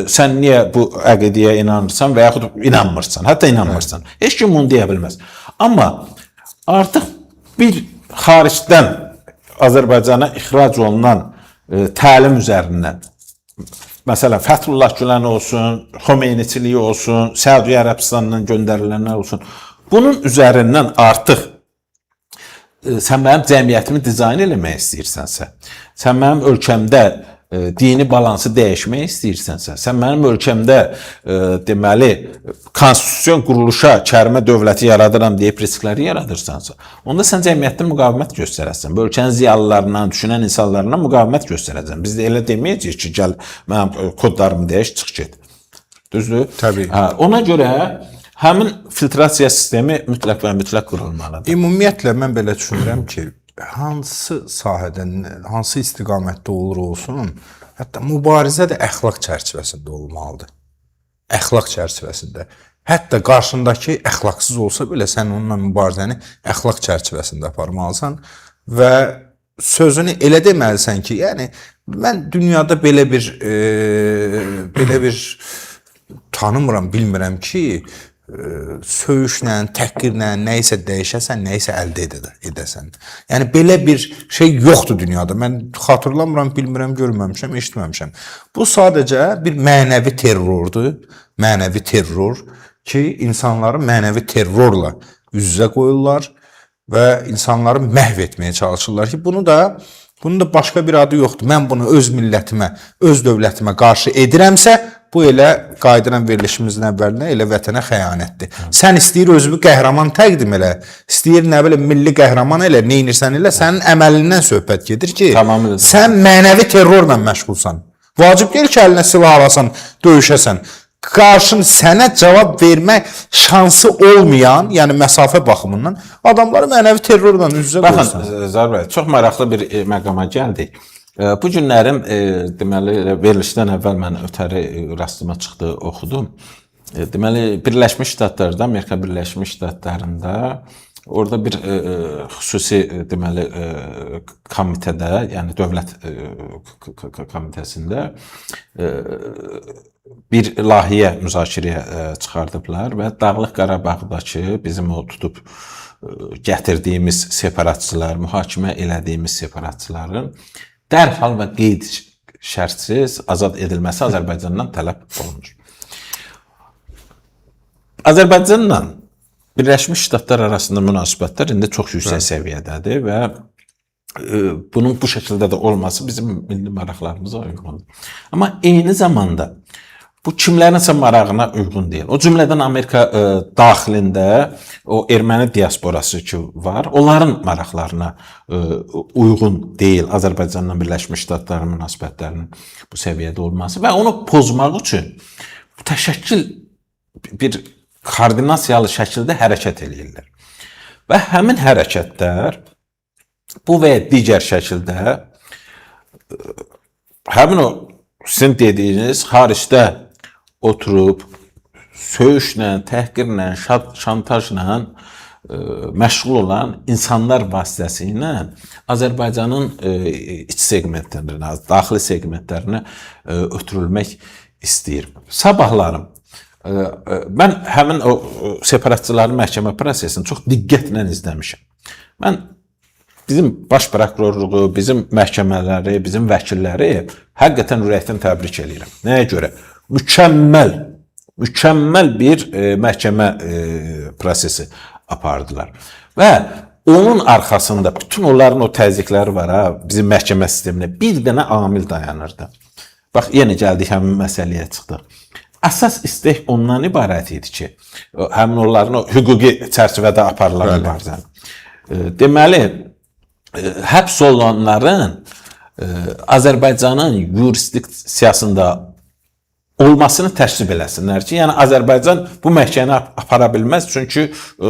sən niyə bu əqidəyə inanırsan və yaxud inanmırsan, hətta inanmırsan. Heç kim bunu deyə bilməz. Amma artıq bir xaricdən Azərbaycana ixrac olunan təlim üzərindən, məsələn, Fəthullah Gülen olsun, Xomeyniçiliyi olsun, Səudiyyə Ərəbistanından göndərilənlər olsun, bunun üzərindən artıq sən mənim cəmiyyətimi dizayn eləmək istəyirsənsə, sən mənim ölkəmdə dini balansı dəyişmək istəyirsənsə, sən mənim ölkəmdə deməli konstitusion quruluşa kərmə dövləti yaradıram deyib riskləri yaradırsansa, onda sən cəmiyyətdə müqavimət göstərəsən. Bu ölkənin ziyalılarından, düşünən insanlarından müqavimət göstərəcəksən. Biz də elə deməyəcəyik ki, gəl mənim kodlarımı dəyiş, çıx get. Düzdür? Təbii. Hə, ona görə həmin filtrasiya sistemi mütləq və mütləq qurulmalıdır. Ümumiyyətlə mən belə düşünürəm ki, hansı sahədə, hansı istiqamətdə olur olsun, hətta mübarizə də əxlaq çərçivəsində olmalıdır. Əxlaq çərçivəsində. Hətta qarşındakı əxlaqsız olsa belə sən onunla mübarizəni əxlaq çərçivəsində aparmalısan və sözünü elə deməlisən ki, yəni mən dünyada belə bir tanımıram, bilmirəm ki, söyüşlə, təhqirlə nə isə dəyişəsən, nə isə əldə edəsən. Yəni belə bir şey yoxdur dünyada. Mən xatırlamıram, bilmirəm, görməmişəm, eşitməmişəm. Bu sadəcə bir mənəvi terrordur. Mənəvi terror ki, insanları mənəvi terrorla üz-üzə qoyurlar və insanları məhv etməyə çalışırlar ki, bunun da başqa bir adı yoxdur. Mən bunu öz millətimə, öz dövlətimə qarşı edirəmsə, bu elə qayıdıram verilişimizin əvvəlinə, elə vətənə xəyanətdir. Sən istəyir özünü qəhrəman təqdim elə, istəyir nə bilim milli qəhrəman elə, nə edirsən elə, sənin əməlindən söhbət gedir ki, tamamilə sən mənəvi terrorla məşğulsan. Vacib deyil ki, əlinə silah alasan, döyüşəsən. Qarşın sənə cavab vermək şansı olmayan, yəni məsafə baxımından adamları mənəvi terrorla üz-üzə qoyursan. Baxın, Zaur bəy, çox maraqlı bir məqama gəldik. Bu günlərim deməli verilişdən əvvəl mən ötəri rastıma çıxdı, oxudum. Deməli Birləşmiş Ştatlarda, Amerika Birləşmiş Ştatlarında orada bir xüsusi deməli komitədə, yəni dövlət komitəsində bir layihə müzakirəyə çıxardıblar və Dağlıq Qarabağdakı bizim o tutub gətirdiyimiz separatçılar, mühakimə elədiyimiz separatçıların dərhal və qeyd şərtsiz azad edilməsi Azərbaycandan tələb olunur. Azərbaycanla Birləşmiş Ştatlar arasında münasibətlər indi çox yüksək səviyyədədir və bunun bu şəkildə də olması bizim milli maraqlarımıza uyğundur. Amma eyni zamanda bu kimlərinsə marağına uyğun deyil. O cümlədən Amerika daxilində o erməni diasporası ki var, onların maraqlarına uyğun deyil Azərbaycanla Birləşmiş Ştatların münasibətlərinin bu səviyyədə olması və onu pozmaq üçün mütəşəkkil bir koordinasiyalı şəkildə hərəkət eləyirlər. Və həmin hərəkətlər bu və ya digər şəkildə həmin o sizin dediyiniz xaricdə oturub söyüşlə, təhqirlə, şantajla məşğul olan insanlar vasitəsilə Azərbaycanın iç seqmentlərinə, daxili seqmentlərinə ötürülmək istəyir. Sabahlarım mən həmin o separatçıların məhkəmə prosesini çox diqqətlə izləmişəm. Mən bizim baş prokurorluğu, bizim məhkəmələri, bizim vəkilləri həqiqətən ürəkdən təbrik eləyirəm. Nəyə görə? Mükəmməl bir məhkəmə prosesi apardılar. Və onun arxasında bütün onların o təzyiqləri var ha, bizim məhkəmə sisteminə bir dənə amil dayanırdı. Bax, yenə gəldik həmin məsələyə çıxdıq. Əsas istək ondan ibarət idi ki, həmin onların o hüquqi çərçivədə aparılan mübarizəni. Deməli, həbs olunanların Azərbaycanın yurisdiksiyasında olmasını təsvib eləsinlər ki, yəni Azərbaycan bu məhkəməni apara bilməz, çünki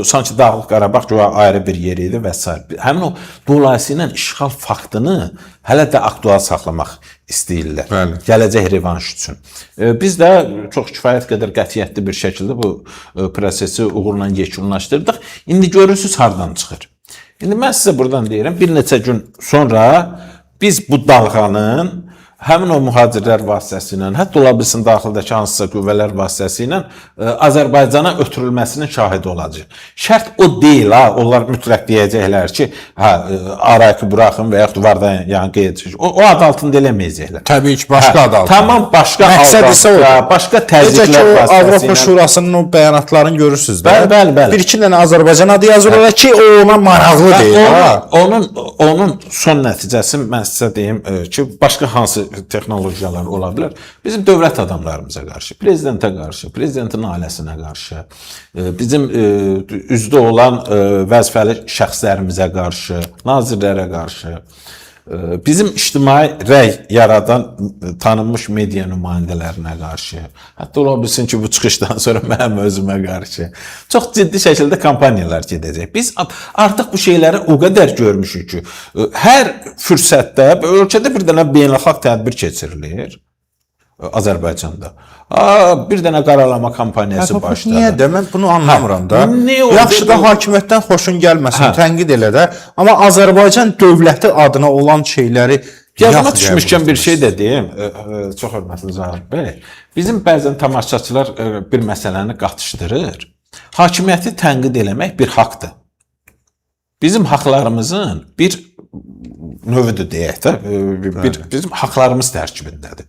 sanki Dağlıq Qarabağ güya ayrı bir yer idi və s. Həmin o dolayısıyla işğal faktını hələ də aktual saxlamaq istəyirlər. Bəli. Gələcək revanş üçün. Biz də çox kifayət qədər qətiyyətli bir şəkildə bu prosesi uğurla yekunlaşdırdıq. İndi görürsüz hardan çıxır. İndi mən sizə buradan deyirəm, bir neçə gün sonra biz bu dalğanın həmin o mühacirlər vasitəsilə, hətta ola bilsin daxildəki hansısa qüvvələr vasitəsilə Azərbaycana ötürülməsinin şahidi olacaq. Şərt o deyil ha, onlar mütləq deyəcəklər ki, hə, arayı buraxın və yaxud vardan yəni qeyd. O ad altında eləməyəcəklər. Təbii ki, başqa ad altında. Tamam, başqa Məqsəd isə odur. Başqa Necə ki, təzyiqlər o vasitəsilə. Avropa Şurasının o bəyanatlarını görürsüz də. Bəli, bəli, bəli. Bir-iki dənə Azərbaycan adı yazır orada ki, o ona maraqlı deyil. Ha. Onun son nəticəsi mən sizə deyim ki, başqa hansı texnologiyalar ola bilər. Bizim dövlət adamlarımıza qarşı, prezidentə qarşı, prezidentin ailəsinə qarşı, bizim üzdə olan vəzifəli şəxslərimizə qarşı, nazirlərə qarşı, bizim ictimai rəy yaradan tanınmış media nümayəndələrinə qarşı, hətta ola bilsin ki, bu çıxışdan sonra mənim özümə qarşı çox ciddi şəkildə kampaniyalar gedəcək. Biz artıq bu şeyləri o qədər görmüşük ki, hər fürsətdə ölkədə bir dənə beynəlxalq tədbir keçirilir Azərbaycanda. Bir dənə qaralama kampaniyası başladı. Niyə də mən bunu anlamıram da. Yaxşı da hakimiyyətdən xoşun gəlməsin, tənqid elə də, amma Azərbaycan dövləti adına olan şeyləri yadıma düşmüşkən bir şey də deyim, çox hörmətli Zaur bəy. Bizim bəzən tamaşaçılar bir məsələni qatışdırır. Hakimiyyəti tənqid eləmək bir haqdır. Bizim haqlarımızın bir növüdür deyək də, bizim haqlarımız tərkibindədir.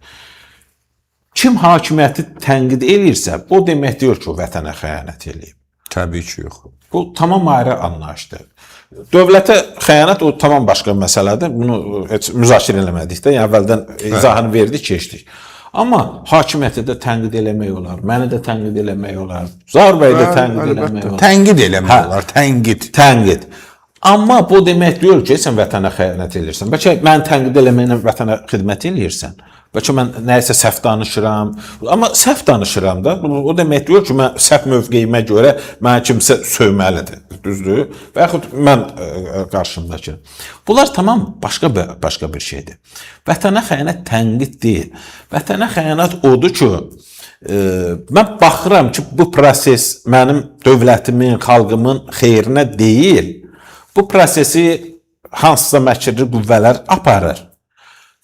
Kim hakimiyyəti tənqid eləyirsə, o demək deyil ki, o vətənə xəyanət eləyib. Təbii ki, yox. Bu tamam ayrı anlayışdır. Dövlətə xəyanət o tamam başqa məsələdir. Bunu heç müzakirə eləmədik də. Yəni əvvəldən izahını verdik, keçdik. Amma hakimiyyəti də tənqid eləmək olar, məni də tənqid eləmək olar, Zaur bəyi də tənqid eləmək olar. Tənqid eləmək olar, tənqid. Tənqid. Amma bu demək deyil ki, sən vətənə xəyanət eləyirsən. Bəlkə məni tənqid eləməklə vətənə xidmət eləyirsən. Bəlkə mən nəyisə səhv danışıram. Amma səhv danışıram da. O demək deyil ki, mən səhv mövqeyimə görə mənə kimsə söyməlidir. Düzdür? Və yaxud mən qarşımdakı. Bunlar tamam başqa bir şeydir. Vətənə xəyanət tənqid deyil. Vətənə xəyanət odur ki, mən baxıram ki, bu proses mənim dövlətimin, xalqımın xeyrinə deyil. Bu prosesi hansısa məkirli qüvvələr aparır.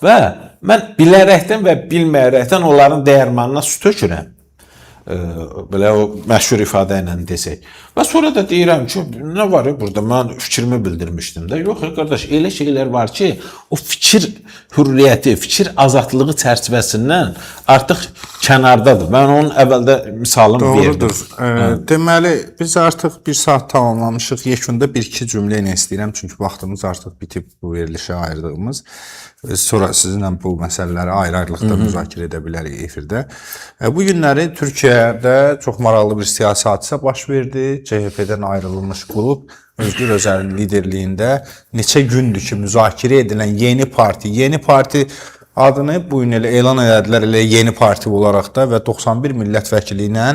Və mən bilərəkdən və bilməyərəkdən onların dəyirmanına su tökürəm. Belə o məşhur ifadə ilə desək. Və sonra da deyirəm ki, nə var ya burada, mən fikrimi bildirmişdim də. Yox, qardaş, elə şeylər var ki, o fikir hürriyyəti, fikir azadlığı çərçivəsindən artıq kənardadır. Mən onun əvvəldə misalını verdim. Doğrudur. Deməli, biz artıq bir saat tamamlamışıq. Yekunda bir-iki cümlə ilə istəyirəm, çünki vaxtımız artıq bitib bu verilişə ayırdığımız. Sonra sizinlə bu məsələləri ayrı-ayrılıqda müzakirə edə bilərik efirdə. Bu günləri Türkiyədə çox maraqlı bir siyasi hadisə baş verdi. CHP-dən ayrılmış qrup Özgür Özel'in liderliyində neçə gündür ki, müzakirə edilən yeni parti adını bu gün elə elan elədilər, elə yeni parti olaraq da və 91 millət vəkili ilə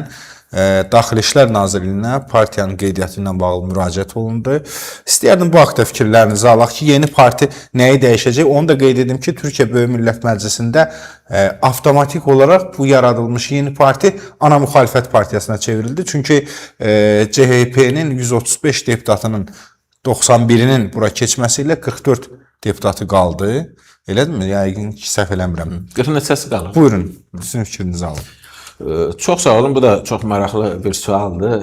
Daxili İşlər Nazirliyinə partiyanın qeydiyyatı ilə bağlı müraciət olundu. İstəyərdim bu haqda fikirlərinizi alaq ki, yeni parti nəyi dəyişəcək? Onu da qeyd edim ki, Türkiyə Böyük Millət Məclisində avtomatik olaraq bu yaradılmış yeni parti ana müxalifət partiyasına çevrildi. Çünki CHP-nin 135 deputatının 91-inin bura keçməsi ilə 44 deputatı qaldı. Elədirmi? Yəqin ki, səhv eləmirəm. 40 neçəsi qalır? Buyurun, sizin fikrinizi alın. Çox sağ olun. Bu da çox maraqlı bir sualdır.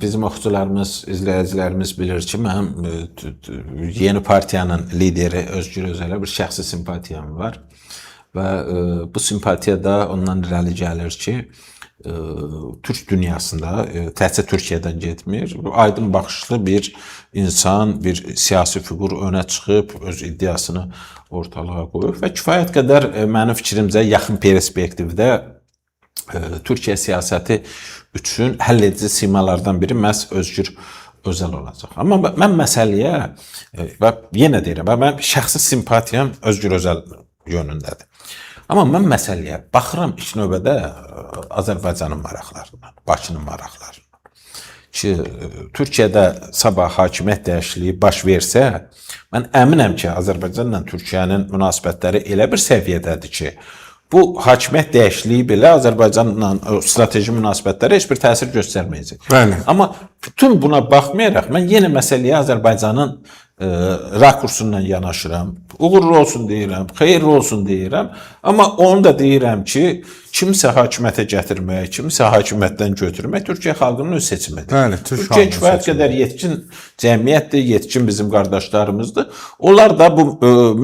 Bizim oxucularımız, izləyicilərimiz bilir ki, mənim yeni partiyanın lideri Özgür Özelə bir şəxsi simpatiyam var. Və bu simpatiya da ondan irəli gəlir ki, Türk dünyasında, təkcə Türkiyədən getmir, aydın baxışlı bir insan, bir siyasi fiqur önə çıxıb, öz iddiasını ortalığa qoyub və kifayət qədər mənim fikrimcə yaxın perspektivdə Türkiyə siyasəti üçün həll edici simalardan biri məhz Özgür Özel olacaq. Amma mən məsələyə və yenə deyirəm, mənim şəxsi simpatiyam Özgür Özel yönündədir. Amma mən məsələyə baxıram ilk növbədə Azərbaycanın maraqlarından, Bakının maraqlarından. Ki Türkiyədə sabah hakimiyyət dəyişikliyi baş versə, mən əminəm ki, Azərbaycanla Türkiyənin münasibətləri elə bir səviyyədədir ki, bu hakimiyyət dəyişikliyi belə Azərbaycanla strateji münasibətlərə heç bir təsir göstərməyəcək. Bəli. Amma bütün buna baxmayaraq mən yenə məsələyə Azərbaycanın rakursundan yanaşıram. Uğurlu olsun deyirəm, xeyirli olsun deyirəm. Amma onu da deyirəm ki, kimsə hakimiyyətə gətirmək, kimsə hakimiyyətdən götürmək Türkiyə xalqının öz seçimidir. Bəli, Türk Türkiyə kifayət qədər yetkin cəmiyyətdir, yetkin bizim qardaşlarımızdır. Onlar da bu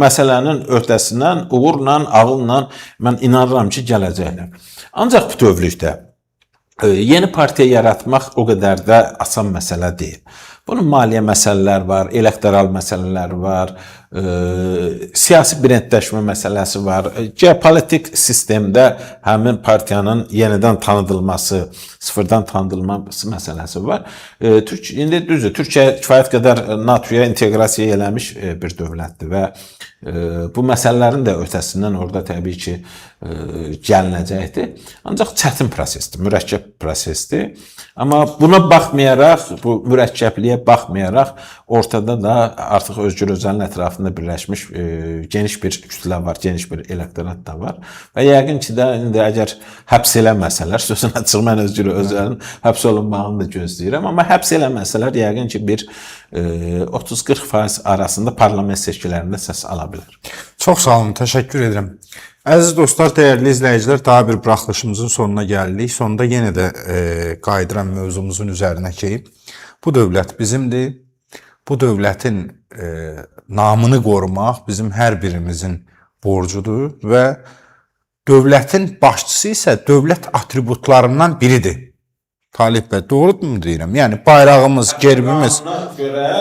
məsələnin öhdəsindən uğurla, ağılla mən inanıram ki, gələcəklər. Ancaq bütövlükdə yeni partiya yaratmaq o qədər də asan məsələ deyil. Bunun maliyyə məsələləri var, elektoral məsələlər var, siyasi brendləşmə məsələsi var. Geopolitik sistemdə həmin partiyanın yenidən tanıdılması, sıfırdan tanıdılması məsələsi var. İndi düzdür, Türkiyə kifayət qədər NATO-ya inteqrasiya eləmiş bir dövlətdir və bu məsələlərin də ötəsindən orada təbii ki, gəlinəcəkdir. Ancaq çətin prosesdir, mürəkkəb prosesdir. Amma buna baxmayaraq, bu mürəkkəbliyə baxmayaraq ortada da artıq Özgür Özel'in ətrafında birləşmiş geniş bir kütlə var, geniş bir elektorat da var. Və yəqin ki də indi əgər həbs eləməsələr, sözün açığı mən Özgür Özel'in həbs olunmağını da gözləyirəm, amma həbs eləməsələr yəqin ki bir 30-40% arasında parlament seçkilərində səs ala bilər. Çox sağ olun, təşəkkür edirəm. Əziz dostlar, dəyərli izləyicilər, daha bir buraxılışımızın sonuna gəldik. Sonda yenə də qayıdıram mövzumuzun üzərinə ki, bu dövlət bizimdir. Bu dövlətin namını qorumaq bizim hər birimizin borcudur və dövlətin başçısı isə dövlət atributlarından biridir. Talib bəy, doğrumu deyirəm? Yəni bayrağımız, gerbimiz. Qanuna görə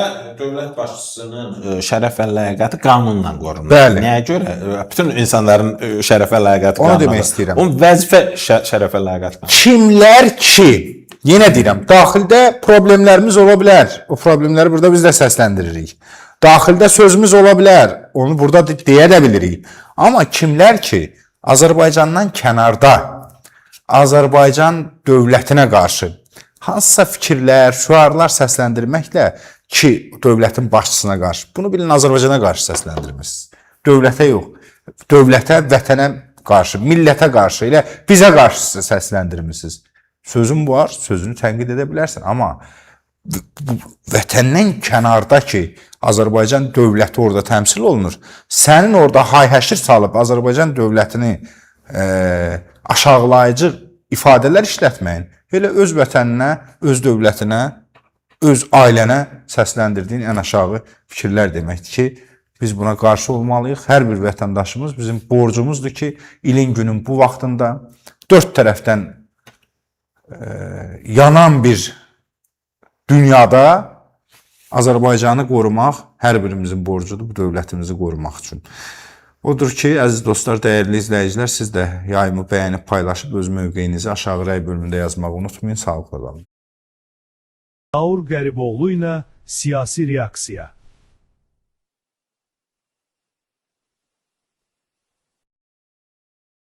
dövlət başçısının şərəf və ləyaqəti qanunla qorunur. Bəli. Nəyə görə? Bütün insanların şərəf və ləyaqəti Onu qanunla. demək istəyirəm. Onun vəzifə şərəf və ləyaqəti qanunla. Kimlər ki, yenə deyirəm, daxildə problemlərimiz ola bilər. O problemləri burada biz də səsləndiririk. Daxildə sözümüz ola bilər. Onu burada deyə də bilirik. Amma kimlər ki, Azərbaycandan kənarda Azərbaycan dövlətinə qarşı hansısa fikirlər, şüarlar səsləndirməklə ki, dövlətin başçısına qarşı, bunu bilin Azərbaycana qarşı səsləndirmisiniz. Dövlətə yox, dövlətə, vətənə qarşı, millətə qarşı, elə bizə qarşı səsləndirmisiniz. Sözün var, sözünü tənqid edə bilərsən, amma bu vətəndən kənarda ki, Azərbaycan dövləti orada təmsil olunur, sənin orada hay-həşir salıb Azərbaycan dövlətini aşağılayıcı ifadələr işlətməyin, elə öz vətəninə, öz dövlətinə, öz ailənə səsləndirdiyin ən aşağı fikirlər deməkdir ki, biz buna qarşı olmalıyıq. Hər bir vətəndaşımız bizim borcumuzdur ki, ilin günün bu vaxtında, Dörd tərəfdən yanan bir dünyada Azərbaycanı qorumaq hər birimizin borcudur, bu dövlətimizi qorumaq üçün. Odur ki, əziz dostlar, dəyərli izləyicilər, siz də yayımı bəyənib paylaşıb öz mövqeyinizi aşağı rəy bölümündə yazmağı unutmayın. Sağlıqla qalın. Zaur Qəriboğlu ilə siyasi reaksiya.